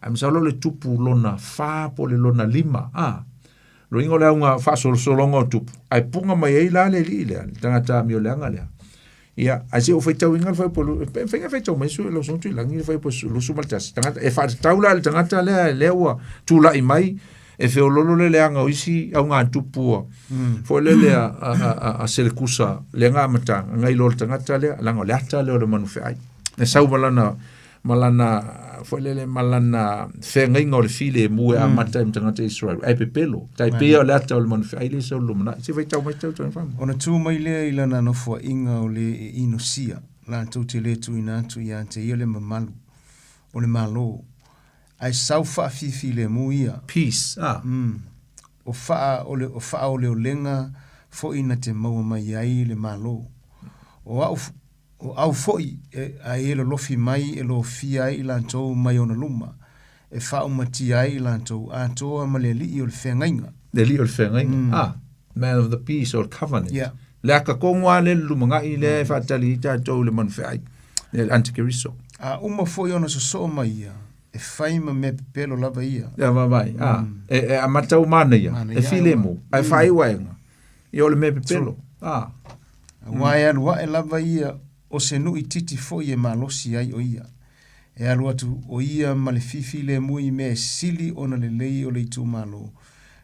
Speaker 2: ae masalo o le tupu lona fa po o le lona lima, a. Loiga o le auga faasolosologa o tupu, ae puga mai ai la le alii lea, le tagata amioleaga lea. Ia, ae se i ou faitauina le fuaiupu, e mafai ona faitau mai lau Susuga Tuilagi le fuaiupu 21, tagata, e faatatau la i le tagata lea, lea ua tulai mai, e feololo le leaga o isi augatupu ua mm. foi lele a, a, a, a, a Selekusa le nga amataga ngai lo le tagata lea leaga o le ata lea o le manu feai e sau ma lana ma lana foi lele ma lana feagaiga o le filemu e amata i tagata Israel ai pepelo tai pei o le ata o le manu feai le sau lumanai se faitau mai tau tau famu
Speaker 1: Ona tu mai lea i lana nofoaiga o le e inosia, latou te le tuuina atu ia te ia le mamalu o le Malo, Ae sau faafifilemu ia.
Speaker 2: Peace, ah.
Speaker 1: Mm. O faa, o le, o faaoleolega foi na te maua mai ai le Malo. O au, o au foi e, a e lolofi mai e lofia ai i latou mai ona luma, e faaumatia ai i latou atoa ma le alii o le feagaiga.
Speaker 2: Le alii o le feagaiga, mm. ah. Man of the peace or covenant.
Speaker 1: Yeah.
Speaker 2: Le aka kongo a le lumangai le mm. faatali i tatou le manu feai. Le antikeriso.
Speaker 1: A uma foi ona sosoo mai ia, e fai ma mea pepelo lava ia.
Speaker 2: Ia vaavaai, a, e, e amata o manaia, e filemu, ae faaiu aega. Ia o le mea pepelo. A.
Speaker 1: Aua e alu ae lava ia o se nuu itiiti foi e malosi ai o ia. E alu atu o ia ma le fifilemu i mea e sili ona lelei o le itumalo,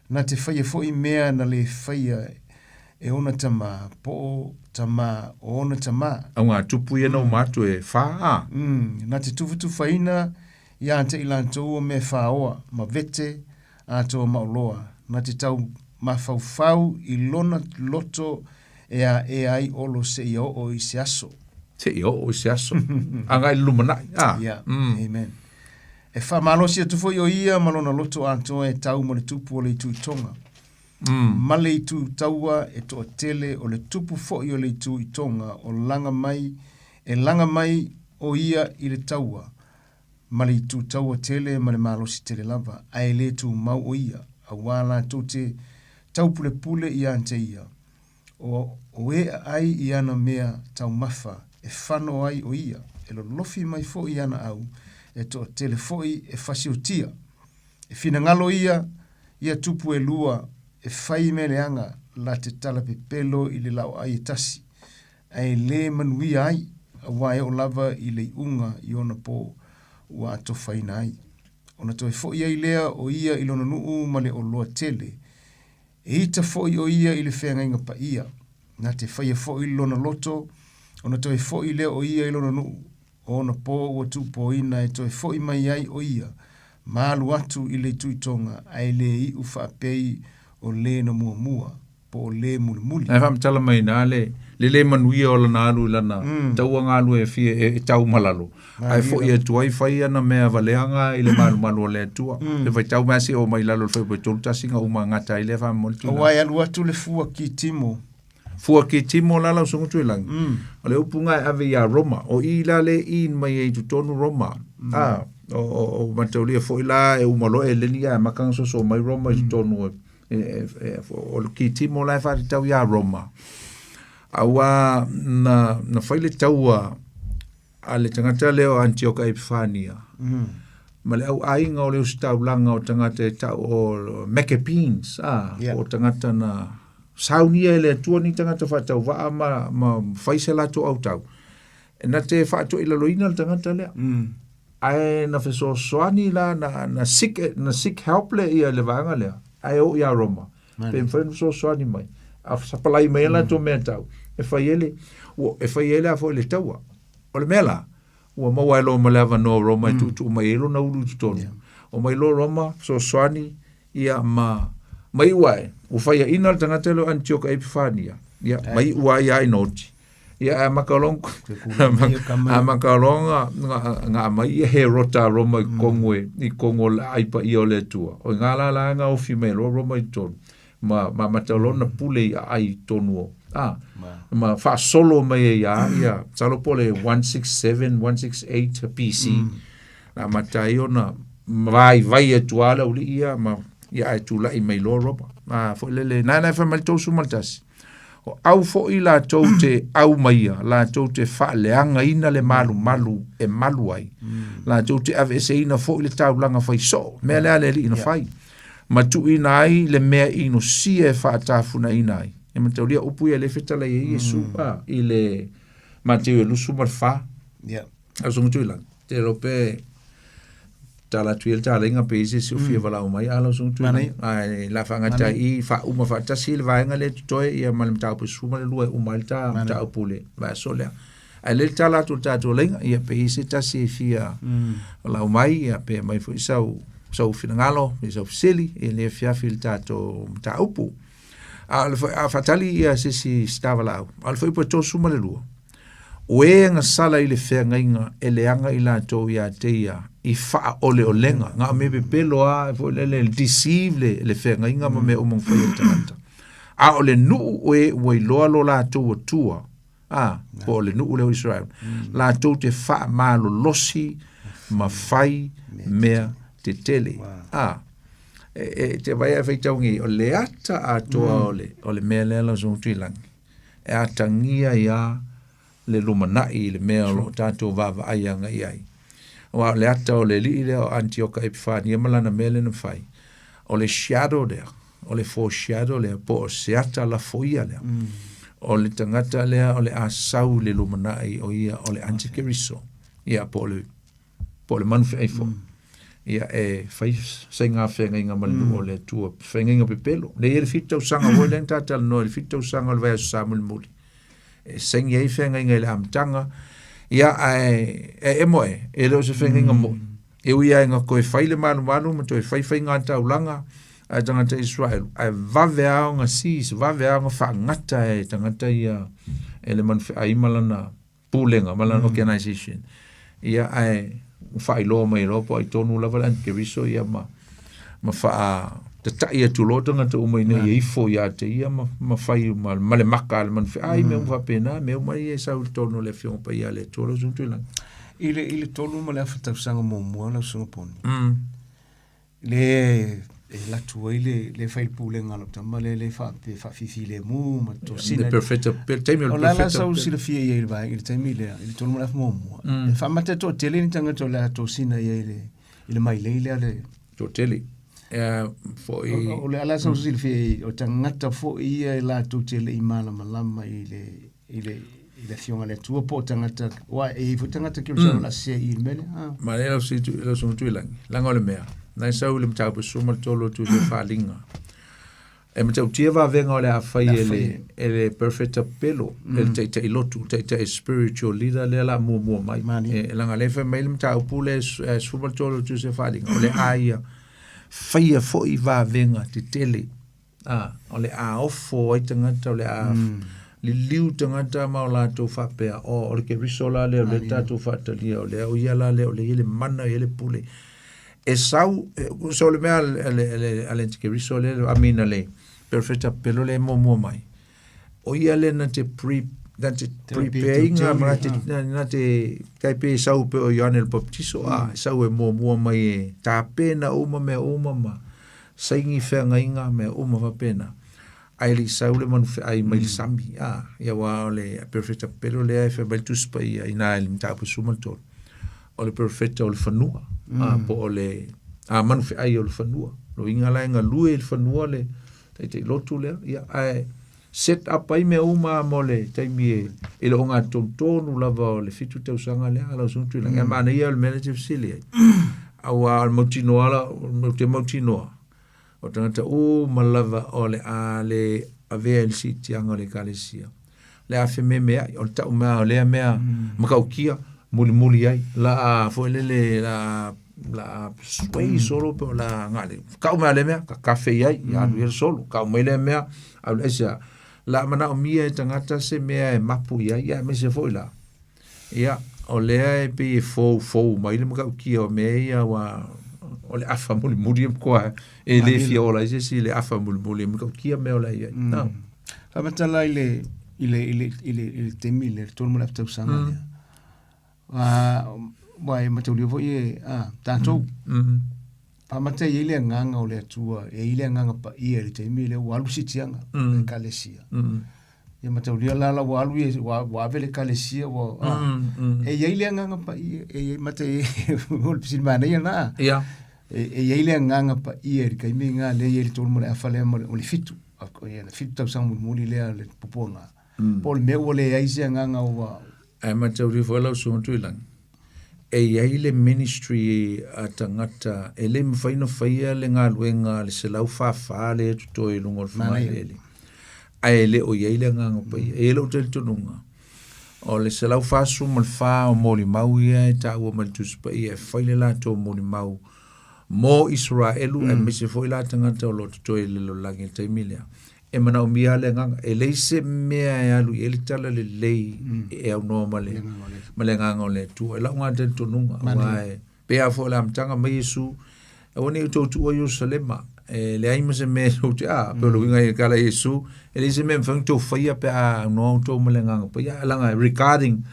Speaker 1: na te faia foi mea na le faia e ona tama, po o tama o ona tama.
Speaker 2: Augatupu ia na uma atu e fa, a.
Speaker 1: Na te tufatufaina ia te i latou o mea faoa ma vete atoa ma oloa, na te tau mafaufau i lona loto e aea ai olo seia oo i se aso.
Speaker 2: Seia oo i se aso. Agai i le lumanai, a.
Speaker 1: Yeah, amen. E faamalosi atu foi o ia ma lona loto atoa e tau ma le tupu o le itu i Tonga. Ma le itu taua e toatele o le tupu foi o le itu i Tonga o laga mai, e laga mai o ia i le taua, ma le itu taua tele ma le malosi tele lava, ae le tumau o ia, auā latou te taupulepule ia te ia. O, o e ai i ana mea taumafa e fano ai o ia, e lolofi mai foi i ana au, e toatele foi e fasiotia. E finagalo ia, ia tupu e lua, e fai mea leaga, la te tala pepelo i le laoai e tasi, ae le manuia ai, auā e oo lava i le iuga i ona po ua atofaina ai. Ona toe foi ai lea o ia i lona nuu ma le oloa tele, E ita foi o ia i le feagaiga paia, na te faia foi lona loto, ona toe foi lea o ia i lona nuu, o ona po ua tuupoina e toe foi mai ai o ia, ma alu atu i le itu i Tonga, ae le iu faapei o le na muamua. Po o lē mulimuli.
Speaker 2: Ae faamatala mai ina le le lē manuia o lana alu i lana taua galue e fia e tau ma lalo, ae fo'i atu ai fai ana mea valeaga i le malumalu o le Atua. E faitau mai lava seia oo mai i lalo o le fuaiupu e 31 ga uma gata ai lea faamolemole tulaga.
Speaker 1: Aua e alu atu le fua kitimo.
Speaker 2: Fua kitimo la lau Susuga Tuilagi, o le upu ga e ave iā Roma, o i la le in mai ai i totonu Roma, a, o, o, o mataulia foi la e uma loa eleni ae amata ona soso mai Roma i totonu e, e, e, o le kitimo la e faatatau iā Roma. Auā na, na fai le taua a le tagata lea o Antioka Epifania, ma le auaiga o le usitaulaga o tagata e tau o Maccabees, a, yeah. o tagata na saunia e le Atua ni tagata faatauvaa ma, ma fai se latou autau. E na te faatoilaloina le tagata lea. Ae na fesoasoani la na, na seek, na seek help le ia le vaega lea. Ae oo iā Roma. Pe mafai ona fesoasoani mai. A sapalai mai ai latou mea tau, e fai ai le, ua, e fai ai le a foi le taua. O le mea la, ua maua ai loa ma le avanoa o Roma e tuutuu mai ai lona ulu i totonu. Omai loa Roma, fesoasoani, ia ma, ma iu ae, ua faiaina le tagata lea o Anitioka Epifania, ia, ma iu ai lava ina oti. Ia, ae amata loa amata loa na aumai ia Herota a Roma i totonu e, i totonu o le aai paia o le Atua. O i ina la la na ofi mai ai loa Roma i totonu, ma, ma amata loa ona pule i aai i totonu o, a, ma faasolo mai ai lava ia, masalo po o le 167, 168 BC, na amata ai ona vaivai atu lava le aualii ia ma, ia ae tulai mai loa Roma. A, foi lele, na na e fai mai le 31, O au foi latou te aumaia, latou te faaleagaina le malumalu e malu ai, latou te aveeseina foi le taulaga fai soo, mea lea a le Alii na fai, ma tuuina ai le mea inosia e faatafunaina ai. E mataulia upu ia lea e fetalai ai Iesu a, i le Mateu e 24.
Speaker 1: Yeah.
Speaker 2: Au songo tui lagi. Te ro pe tala atu i le talaiga pe i se isi o fia valaau mai a lau susuga Tuilagi. Ae la faagata ai i faauma faatasi le vaega lea e totoe ia ma le mataupu e 12 e uma ai le ta mataupu i le vaiaso lea. Ae lea le tala atu o le tatou alaiga, ia pe i ai se tasi e fia valaau mai, ia pe aumai foi sau sau finagalo, pe sau fesili i lenei afiafi i le tatou mataupu. A o le a faatali ia se isi se ta valaau, a o le fuaiupu e 32, O e na sala i le feagaiga e leaga i latou ia te ia i faaoleolega, na o mea pepelo lava foi lele le deceive le, le feagaiga ma mea uma na fai e le tagata. A o le nuu o e ua iloa lo latou Atua, a, po o le nuu lea o Israel, latou te faamalolosi ma fai mea tetele. A, e, e te vaai a faitau nei, o le ata atoa o le, o le mea lea lau Susuga Tuilagi, e atagia ai lava le lumanai i le mea o lo o tatou vaavaai agai i ai. Aua o le ata o le alii lea o Anitioka Epifania ma lana mea lea na fai, o le shadow lea, o le foreshadow lea, po o se ata lafoia lea. O le tagata lea o le a sau i le lumanai o ia o le antikeriso, ia po o le po o le manu feai foi. Ia e fai saiga feagaiga ma le nuu o le Atua, feagaiga pepelo. Lea e i ai le 7 tausaga foi lea na ta talanoa i le 7 tausaga o le vaiaso Sa mulimuli. E saini ai feagaiga i le amataga, ia ae e emo e, e le o se feagaiga moi. E ui lava ina toe fai le malumalu ma toe fai faiga taulaga a tagata Israel, ae vave lava ona seize, vave lava ona faagata e tagata ia e le manu feai ma lana pulega ma lana organization. Ia ae ua faailoa mai loa po o ai tonu lava le Antikeriso ia ma ma faatatai atu loa tagata uma ina ia ifo ia te ia ma, ma fai ma, ma le maka a le manu feai, mea uma faapena, mea uma ia e sau i totonu o le Afioga Paia a le Atua lau Susuga Tuilagi.
Speaker 1: I le, i le 3.5 tausaga muamua lau Susuga Poni, Le e alu atu ai le le fai le pulega a lau tama lea le fa pe faafifilemu ma tosina.
Speaker 2: Le perfecta pe taimi o
Speaker 1: le perfecta. O la la sau silafia i ai le vaega i le taimi lea i le 3.5 muamua. E faamata toatele ni tagata o le a tosina i ai le i le mailei lea le
Speaker 2: toatele. Foi
Speaker 1: o le ala sau silafia i o tagata foi ia e latou te le i malamalama i le i le i le afioga a le Atua po o tagata aua e i ai foi tagata kerisiano o le a sese i le mea lea.
Speaker 2: Ah. Ma le lau situ lau susuga Tuilagi, leaga o le mea, na e sau i le mataupu e 13 atu i le faaaliga. E matautia vavega o le a fai e le, e le perfecta pelo, e le taitai lotu, le taitai spiritual leader lea la muamua mai.
Speaker 1: Mani.
Speaker 2: E, leaga lea fai mai le mataupu le 13 atu i se faaaliga, o le a ia faia foi vavega tetele. A, o le a ofo ai tagata, o le a liliu tagata ma o latou faapea, o, o le Keriso la lea o lea tatou faatalia, o lea o ia la lea o lea e i ai le mana, e i ai le pule. E sau, so o le mea a le, a le, a le antikeriso lea, I mean a le perofeta pepelo lea e muamua mai, o ia lea na te pre, na te prepare-ina, ma na te, na te, tai pei e sau pei o Ioane le Papatiso, a, e sau e muamua mai e tapena uma mea uma ma saini feagaiga mea uma faapena. Ae le i sau le manu feai mai le sami, a, ia aua o le perofeta pepelo lea e fai mai le Tusi Paia i ina i le Mataupu 13, o le perofeta o le fanua, a, po o le a, manu feai o le fanua. Lona uiga la e galue i le fanua le taitai lotu lea, ia, ae set up ai mea uma mo le taimi e, i le ogatotonu lava o le 7 tausaga lea, lau Susuga Tuilagi. Ae manaia o le mea lea e te fesili ai, aua o le mautinoa la, ou te mautinoa, o tagata uma lava o le a le avea i le siitiaga o le Ekalesia, le a fememeai, o le tau mea o lea mea matautia, mulimuli ai, la a foi lele, la a la a sway solo pe o la a gale. Kau mea le mea, ka kafe i ai, ia alu ia le solo. Kau mai lea mea, alu aisea. La manaomia e tagata se mea e mapu i ai, ia aemaise foi la. Ia, o lea e pei e foufou mai le matautia o mea ia aua o le afa mulimuli e matua e le fia ola ai se isi i le afa mulimuli e matautia mea o la e i ai. Mm.
Speaker 1: Faamatala i le i le i le i le i le taimi lea, le tolu ma le afa tausaga lea. Aua e mataulia foi e a tatou. Faamata e i ai le agaga o le Atua, e i ai le agaga paia i le taimi lea ua alu siitiaga mm. ekalesia. Ia mataulia la la ua alu ia ua, ua ave le ekalesia ua a, E i ai le agaga paia, e i ai mata e o le fesili manaia na. E, e i ai le agaga paia i le taimi nga lea i ai le tolu ma le afa lea ma le, o le fitu. Ia le fitu tausaga mulimuli lea le pupuaga. Po o le mea ua leai se agaga ua
Speaker 2: Ae mataulia foi lau Susuga Tuilagi, e i ai le ministry a tagata e le mafai ona faia le galuega a le 144 lea e totoe i luga o le fogaeleele, ae le o i ai le Agaga Paia. E i ai lou talitonuga, o le 144 o molimau ia e taua mai le Tusi Paia e fai le latou molimau mo Isaraelu aemaise foi la tagata o lo o totoe i le lalolagi i le taimi lea. E manaomia le agaga, e leai se mea e alu i ai le tala lelei e aunoa ma le, ma le agaga o le Atua. I lau lena talitonuga, aua e pei lava foi o le amataga mai Iesu, aua ne i outou tuua Ierusalema, e leai ma se mea tou te, a, pei o le uiga i le tala a Iesu, e leai se mea e mafai ona outou faia pe a aunoa outou ma le agaga paia, leaga regarding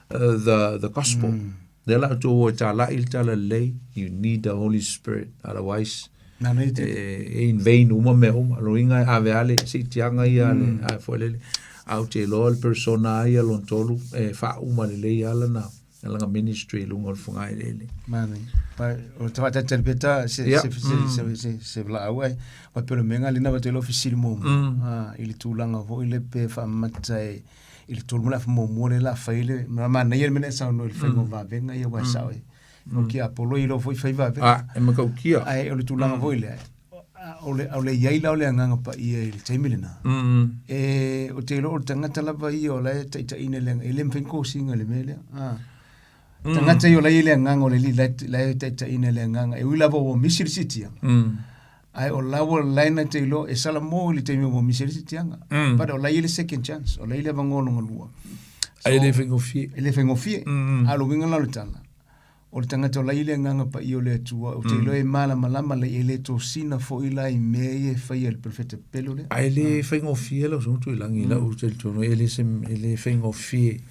Speaker 2: the gospel. Lea la outou o e talai le tala lelei, you need the Holy Spirit, otherwise e in vain uma mea uma. Lona uiga e ave lava le siitiaga ia le a foi lele. Ae ou te iloa le persona ia lona tolu e faauma lelei lava lana lana ministry i luga o le fogaeleele.
Speaker 1: Manaia. O le faatalitali pea ta se se se se se valaau ai. Aua pei o le mea lena lena ua toe iloa fesili muamua i le tulaga foi lea pe faamata e i le tolu ma le afa muamua lea la fai le ma manaia le mea na e saunoa i le faiga o vavega ia aua e sao e no ki Apollo i lo foi fai vavega.
Speaker 2: Ah, e matautia.
Speaker 1: Ae o le tulaga foi lea o le o le i ai la o le agaga paia i le taimi lena. E o te iloa o le tagata lava ia o la e taitaiina le e le mafai ona kosiga i le mea lea. Ah. Tagata ia o la e i ai le agaga o le alii la e taitaiina le agaga e ui lava ua misi le siitiaga. Ae o la ua laina te iloa e salamo i le taimi ua misi ai le siitiaga. But o la e i ai le second chance, o la e i ai le avanoa lona lua.
Speaker 2: So, e le faigofie.
Speaker 1: E le faigofie. A o le uiga la o le tala, o le tagata o la e i ai le agaga paia o le Atua, ou te iloa e malamalama la e le tosina foi la i mea ia e faia e le perofeta pepelo lea.
Speaker 2: Ae le faigofie lau Susuga Tuilagi i lau talitonuga, e le se, e le faigofie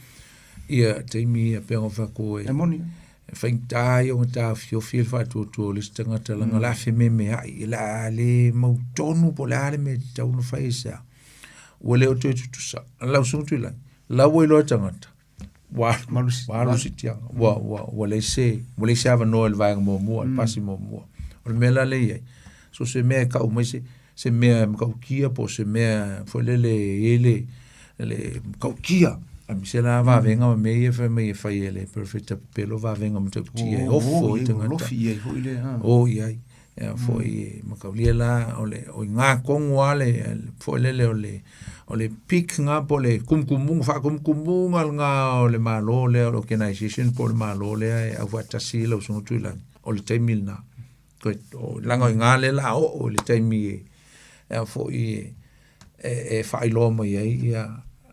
Speaker 2: ia taimi ia pei ona fai atu
Speaker 1: e. E moni.
Speaker 2: E faigata ia ona taofiofi le faatuatua o le isi tagata leaga o le a fememeai, o le a le mautonu po o le a le mea e tatau ona fai aisea. Ua le o toe tutusa. Lau Susuga Tuilagi, la ua iloa e tagata, ua alu, ua alu siitiaga, ua, ua, ua leai se, ua leai se avanoa i le vaega muamua, le pasi muamua. O le mea la lea e i ai, so se mea e tau mai se, se mea e matautia po o se mea foi lele e i ai le, le matautia, aemaise la vavega ma mea ia fai mai e fai e le perofeta pepelo vavega matautia e ofo ai tagata.
Speaker 1: Lofi i ai foi le,
Speaker 2: ha. O i ai. Ea foi e mataulia la o le, o iga tonu lava le, foi lele o le, o le peak na po o le kumukumuga, faakumukumuga lena o le Malo lea o le organization po o le Malo lea e aufaatasi lau Susuga Tuilagi, o le taimi lena. Toe, o, leaga o i ina lea o le a oo i le taimi e, e a foi e e faailoa mai ai ia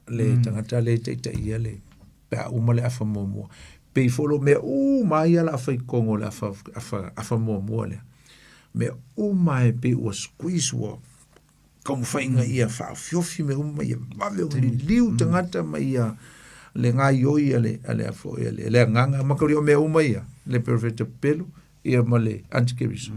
Speaker 2: le tagata lea e taitaia le pe a uma le afa muamua. Pei foi o mea uma ia la fai totonu o le afa afa afa muamua lea. Mea uma e pei ua squeeze ua taumafaiga ia faaofiofi mea uma ia vave ona liliu tagata ma ia le gaioi a le a le foi a le, le agaga ma o mea uma ia le perofeta pepelo ia ma le antikeriso.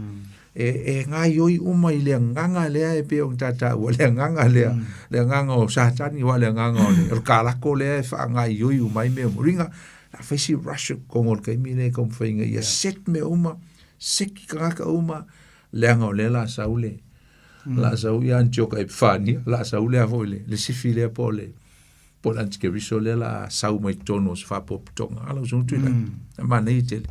Speaker 2: E, e gaioi uma i le agaga lea e pei ona tataua le agaga lea, le agaga o Satani aua le agaga o le, o le kalako lea e faagaioi uma ai mea uma. Uiga, la fai si rush o totonu o le taimi lea e taumafaiga ia set mea uma, seki tagata uma, leaga o lea la sau le, la sau ia Antioka Epifania, la sau lea foi le, le sifi lea po o le, po o le antikeriso lea la sau mai totonu o se faapotopotoga. A lau susuga Tuilagi, e manaia tele.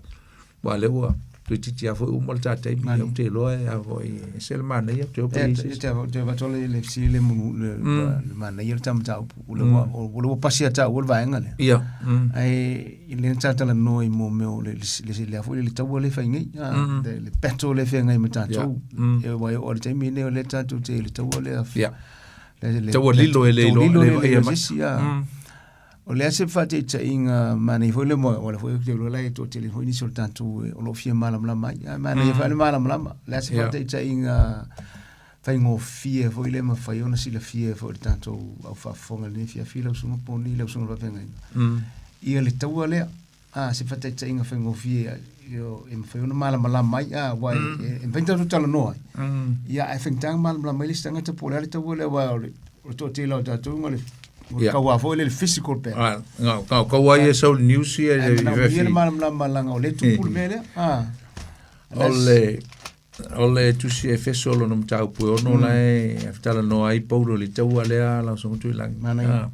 Speaker 2: Aua lea ua toeitiiti lava foi uma le ta taimi, ia ou te iloa e a foi, e ese le manaia, ou te iloa pe i ai se isi.
Speaker 1: Te avatu le le fesili le munu le le manaia le ta mataupu. O le ua o le ua pasi ia taua le vaega lea.
Speaker 2: Ia.
Speaker 1: Ae i le sa talanoa i mo mea o le le le foi le taua le fai nei. Le le battle le feagai ma tatou. E aua e oo i le taimi lenei o lea tatou te le taua lea.
Speaker 2: Ia. Taua lilo e le iloa le vaaia mai.
Speaker 1: O le a se faataitaiga manaia foi le moe, o le foi ou te iloa la e toatele foi nisi o le tatou o lo o fia malamalama ai. Ae manaia foi le malamalama. O le a se faataitaiga faigofie foi lea e mafai ona silafia foi e le tatou au faafofoga i lenei afiafi lau Susuga Poni, lau Susuga Faafeagaiga. Ia le taua lea. A, se faataitaiga faigofie e mafai ona malamalama ai, a, aua e mafai ona tatou talanoa ai. Ia, ae faigata ona malamalama ai le isi tagata po o le a le taua lea, aua o le toatele lava o tatou na o le taua foi lea le physical battle.
Speaker 2: A, na o taua ia e sau i le news ia.
Speaker 1: Ae manaomia le malamalama leaga o lea e tupu le mea lea. A.
Speaker 2: O le O le tusi Efeso lona mataupu e ono la e talanoa ai Paulo i le taua lea lau Susuga Tuilagi.
Speaker 1: Manaia.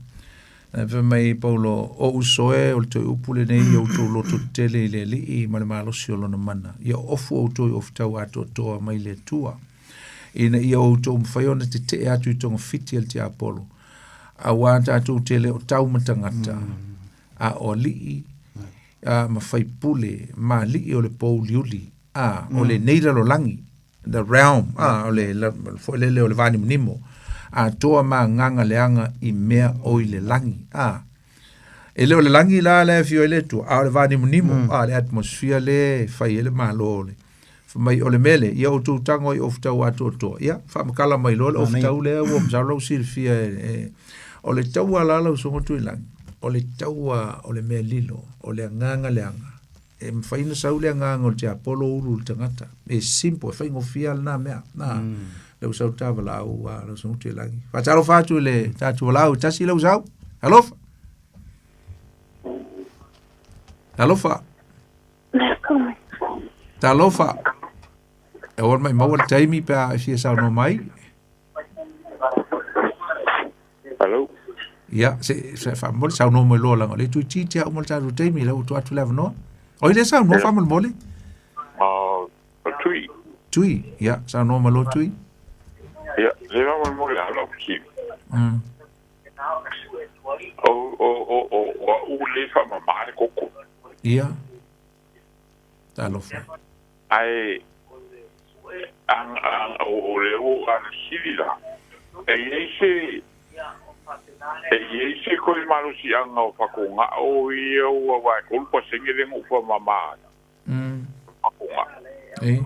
Speaker 2: Ah, fai mai Paulo, o uso e, o le toe upu lenei i outou loto tetele i le Alii ma le malosi o lona mana. Ia ofu outou i ofutau atoatoa mai le Atua, ina ia outou mafai ona tetee atu i togafiti a le tiapolo, auā tatou te le o tau ma tagata, a o alii ma faipule ma alii o le pōuliuli, a, o lenei lalolagi, the realm, a, o le foi lele o le vanimonimo, atoa ma agaga leaga i mea o i le lagi, a. E le o le lagi la la e afio ai le Atua, a o le vanimonimo, a, le atmosphere lea e fai ai le Malo o le fai mai o le mea lea, ia outou tago ai ofutau atoatoa. Ia, faamatala mai loa le ofutau lea ua masalo ua silafia e, e, o le taua la lau Susuga Tuilagi, o le taua o le mea lilo, o le agaga leaga, E mafai ona sau le agaga o le tiapolo ulu i le tagata. E simple, e faigofie lava lena mea. Na, mm. lau sau ta valaau, a lau sau Tuilagi. Faatalofa atu i le tatou valaau e tasi lau sau. Alofa. Alofa. Talofa. E aua mai maua le taimi pe a e fia saunoa mai.
Speaker 3: Hello.
Speaker 2: Ia, se, se faamolemole saunoa mai loa leaga o lea e toeitiiti lava uma le tatou taimi, lea ua tuu atu le avanoa. O ai lea saunoa faamolemole?
Speaker 3: O Tui.
Speaker 2: Tui, ia, saunoa mai loa Tui.
Speaker 3: Ia, le faamolemole lava lau fesili. O, o, o, o, o au le faamama le koko.
Speaker 2: Ia. Talofa.
Speaker 3: Ae o le o ana sili la, e i ai se e i ai se koe malosiaga o fakogao ia ua aua e 3% lea na ou faamama ai. Fakogao.
Speaker 2: E.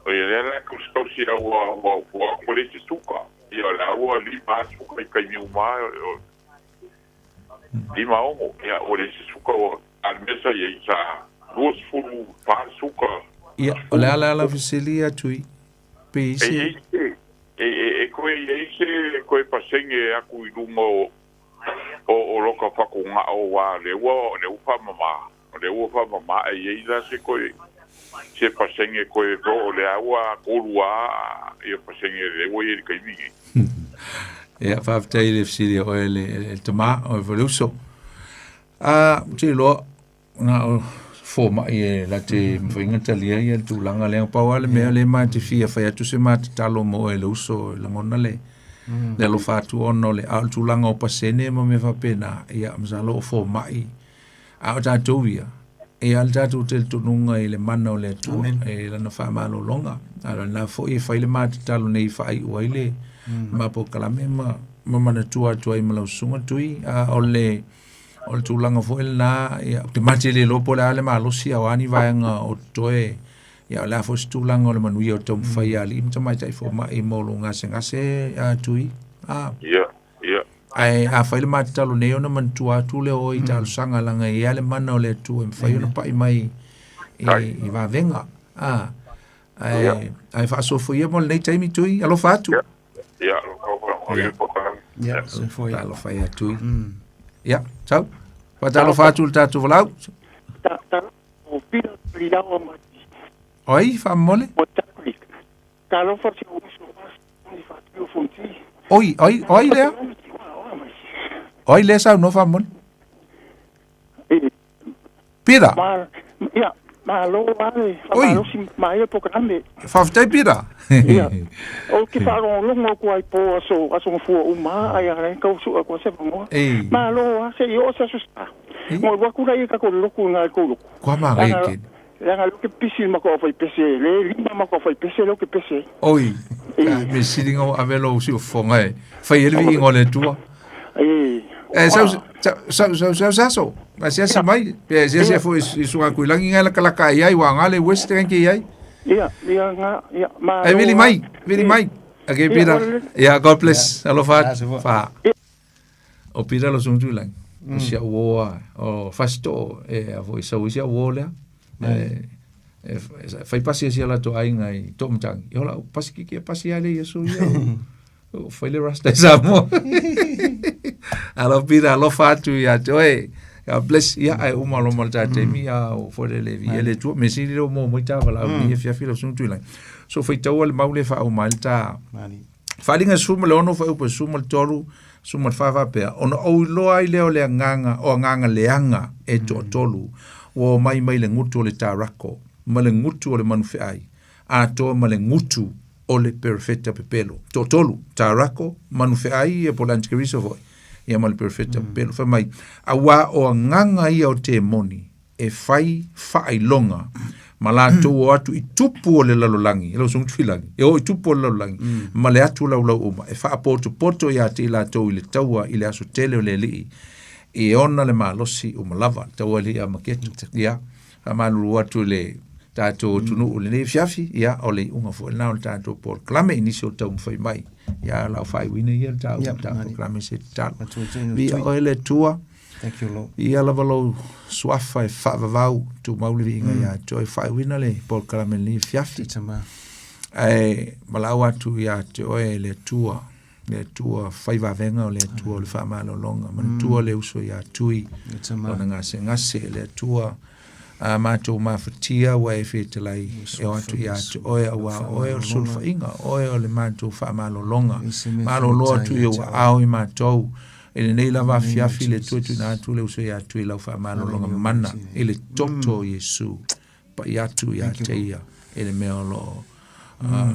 Speaker 3: O ia lea la tausi tausi ua ua ua ua le se suka. Ia o la ua lima suka i taimi uma o 56, ia ua leai se suka ua a le mea sa i ai sa 24 suka.
Speaker 2: Ia, o le a le ala fesili ia Tui? Pe i
Speaker 3: E
Speaker 2: se...
Speaker 3: i ai se, e, e, e koe i ai se koe pasenge aku i luga o, o, o loka fakogao wa le ua, le ua faamama, le ua faamama e i ai la se koe, se pasenge koe po o le a ua tolu a ia pasenge le ua i ai i le taimi nei.
Speaker 2: Ia, faafetai i le fesili a oe le, le tama, oe foi le uso. A, ou te iloa, na o fomai e la te mafai ona talia ia le tulaga lea. Pau lava le mea lea ma te fia fai atu se matatalo mo oe le uso, e lagona le, le alofa atu ona o le, a o le tulaga o pasene ma mea faapena, ia, masalo o fomai, a o tatou ia, E i ai le tatou talitonuga i le mana o le Atua, e lana faamalologa. A o lena foi e fai le ma tatalo nei e faaiu ai le ma polokalame ma ma manatua atu ai ma lau susuga Tui. A o le o le tulaga foi lena, ia, ou te mate le iloa po o le a le malosi a o a ni vaega o totoe, ia, o le a foi se tulaga o le manuia o taumafai a alii ma tamaitai fomai mo lou gasegase, a Tui. A.
Speaker 3: Ia, ia.
Speaker 2: Ae afai le ma tatalo nei ona manatua atu lea o oe i talosaga, leaga e i ai le mana o le Atua e mafai ona pai mai i vavega. A, ae, ae faasofoia mo lenei taimi Tui, alofa atu.
Speaker 3: Ia, alofa
Speaker 1: Ia, soifua ia.
Speaker 2: Talofa ia Tui. Ia, sau. Faatalofa atu i le tatou valaau.
Speaker 4: Ta, ta, o pila lilawa mai.
Speaker 2: Oi, faamomole.
Speaker 4: O taklik. Talofa si o uso ni faatio fonti.
Speaker 2: Oi, oi, oi lea. Oi lea saunoa faamomole.
Speaker 4: E,
Speaker 2: Pira.
Speaker 4: ma, ia, malo ale,
Speaker 2: Oi.
Speaker 4: faamalosi mai e polokalame.
Speaker 2: Faafetai Pira.
Speaker 4: Ia. O ke faalogologo aku ai po aso aso mafua uma ai ai kau su aku se mo.
Speaker 2: Ei.
Speaker 4: Malo a se i o se aso sa.
Speaker 2: Ei.
Speaker 4: Mo wa kura i ka ko loku ngai ko loku.
Speaker 2: Kua magai ke.
Speaker 4: Langa lo ke pisi ma ko fai pese le lima ma ko fai pese lo ke pese.
Speaker 2: Oi. Me silinga o avelo o si o fonga e. Fai ele vi ingo le tua.
Speaker 4: E
Speaker 2: E sau sau sau sau sau sau. Ma se se mai, pe se se fo i sunga kuilangi ngai la kalaka i ai wa ngale west ngai ke ai.
Speaker 4: Ia, ia nga, ia ma.
Speaker 2: E vili mai, vili mai. Okay, Peter. Yeah, God bless. Alofa.
Speaker 1: Ah, se fua.
Speaker 2: Fa. O Peter lo sunga tuilangi. O sia uoa, o fasto e a fo i sau i sia uo lea. E e fai pasi e sia la to aiga i to matangi. I hola, pasi kiki e pasi ale Yesu ia. O fai le rasta i Samoa. Alo Peter, alofa atu ia te oe. God bless. Ia, ai uma lo mal ta taimi ia o fo le levi. Ele tua, me sili lo mo mo ta vala ni e fiafi lo sunga tuilangi. So fai taua le mau le fa au mai le ta.
Speaker 1: Mani.
Speaker 2: Faaaliga 16 fuaiupu 13, 14 faapea, ona ou iloa ai lea o le agaga, o agaga leaga e toatolu, ua omai mai le gutu o le tarako, ma le gutu o le manufeai, atoa ma le gutu o le perofeta pepelo. Toatolu, tarako, manufeai, ia po o le antikeriso foi, ia ma le perofeta pepelo. Fai mai, auā o agaga ia o temoni, e fai faailoga ma latou o atu i tupu o le lalolagi, e lau susuga Tuilagi, e o i tupu o le lalolagi, ma le atu laulau uma, e faapotopoto iā te i latou i le taua i le aso tele o le Alii, e ona le malosi uma lava, le taua alii a Maketo. Ia, faamalulu atu i le tatou atunuu i lenei afiafi, ia, o le iuga foi lena o le tatou polokalame i nisi o taumafai mai. Ia, o lau faaiuina ia le taua tatou polokalame se tatalo. Viia oe le Atua.
Speaker 1: Thank you, Lord.
Speaker 2: Ia lava lou suafa e faavavau, tumau le viiga ia te oe, faaiuina le polokalame lenei afiafi.
Speaker 1: Tama.
Speaker 2: Ae valaau atu ia te oe le Atua, le Atua fai vavega o le Atua o le faamalologa, manatua le uso ia Tui,
Speaker 1: Tama.
Speaker 2: lona gasegase, le Atua a matou mafatia ua e fetalai e o atu ia te oe, auā o oe o le sulufaiga, o oe o le matou faamalologa. Malolo atu i ou aao i matou, i lenei lava afiafi le Atua tuuina atu le uso ia Tui i lau faamalologa mana i le toto o Iesu, pai atu ia te ia i le mea o lo o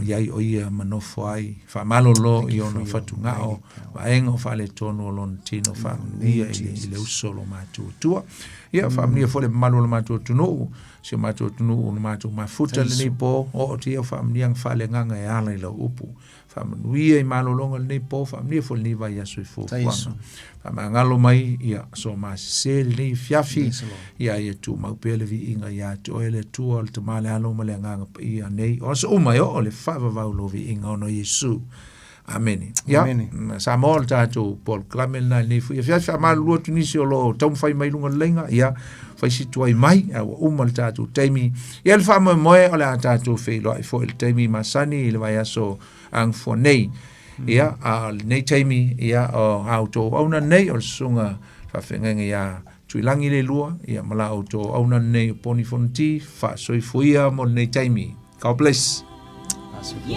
Speaker 2: i ai o ia ma nofo ai, faamalolo i ona fatugao, vaega o faaletonu o lona tino, faamanuia i le uso o lo matou Atua. Ia, faamanuia foi le mamalu o le matou atunuu, si o matou atunuu na matou mafuta lenei po, oo atu ia faamanuiaga faaleagaga e ala i lau upu. Faamanuia i malologa lenei po, faamanuia foi lenei vaiaso i fuafuaga. Faamagalo mai, ia, so masese lenei afiafi, ia ia tumau pea le viiga ia te oe le Atua o le Tama le Alo ma le Agaga Paia nei, o aso uma e oo le faavavau lou viiga ona o Iesu. Amene. Ia,
Speaker 1: Amene.
Speaker 2: Samoa o le tatou polokalame lena i lenei foi afiafi, faamalulu atu nisi o lo o taumafai mai luga o le laina, ia, fai si tuai mai, a ua uma le tatou taimi. Ia le faamoemoe o le a tatou feiloai foi i le taimi masani i le vaiaso agafoa nei. Ia, a o lenei taimi, ia, o a outou auauna nei, o le susuga faafeagaiga ia Tuilagi le lua, ia ma la outou auauna nei o Poni Fonoti, faasoifuia mo lenei taimi. God bless.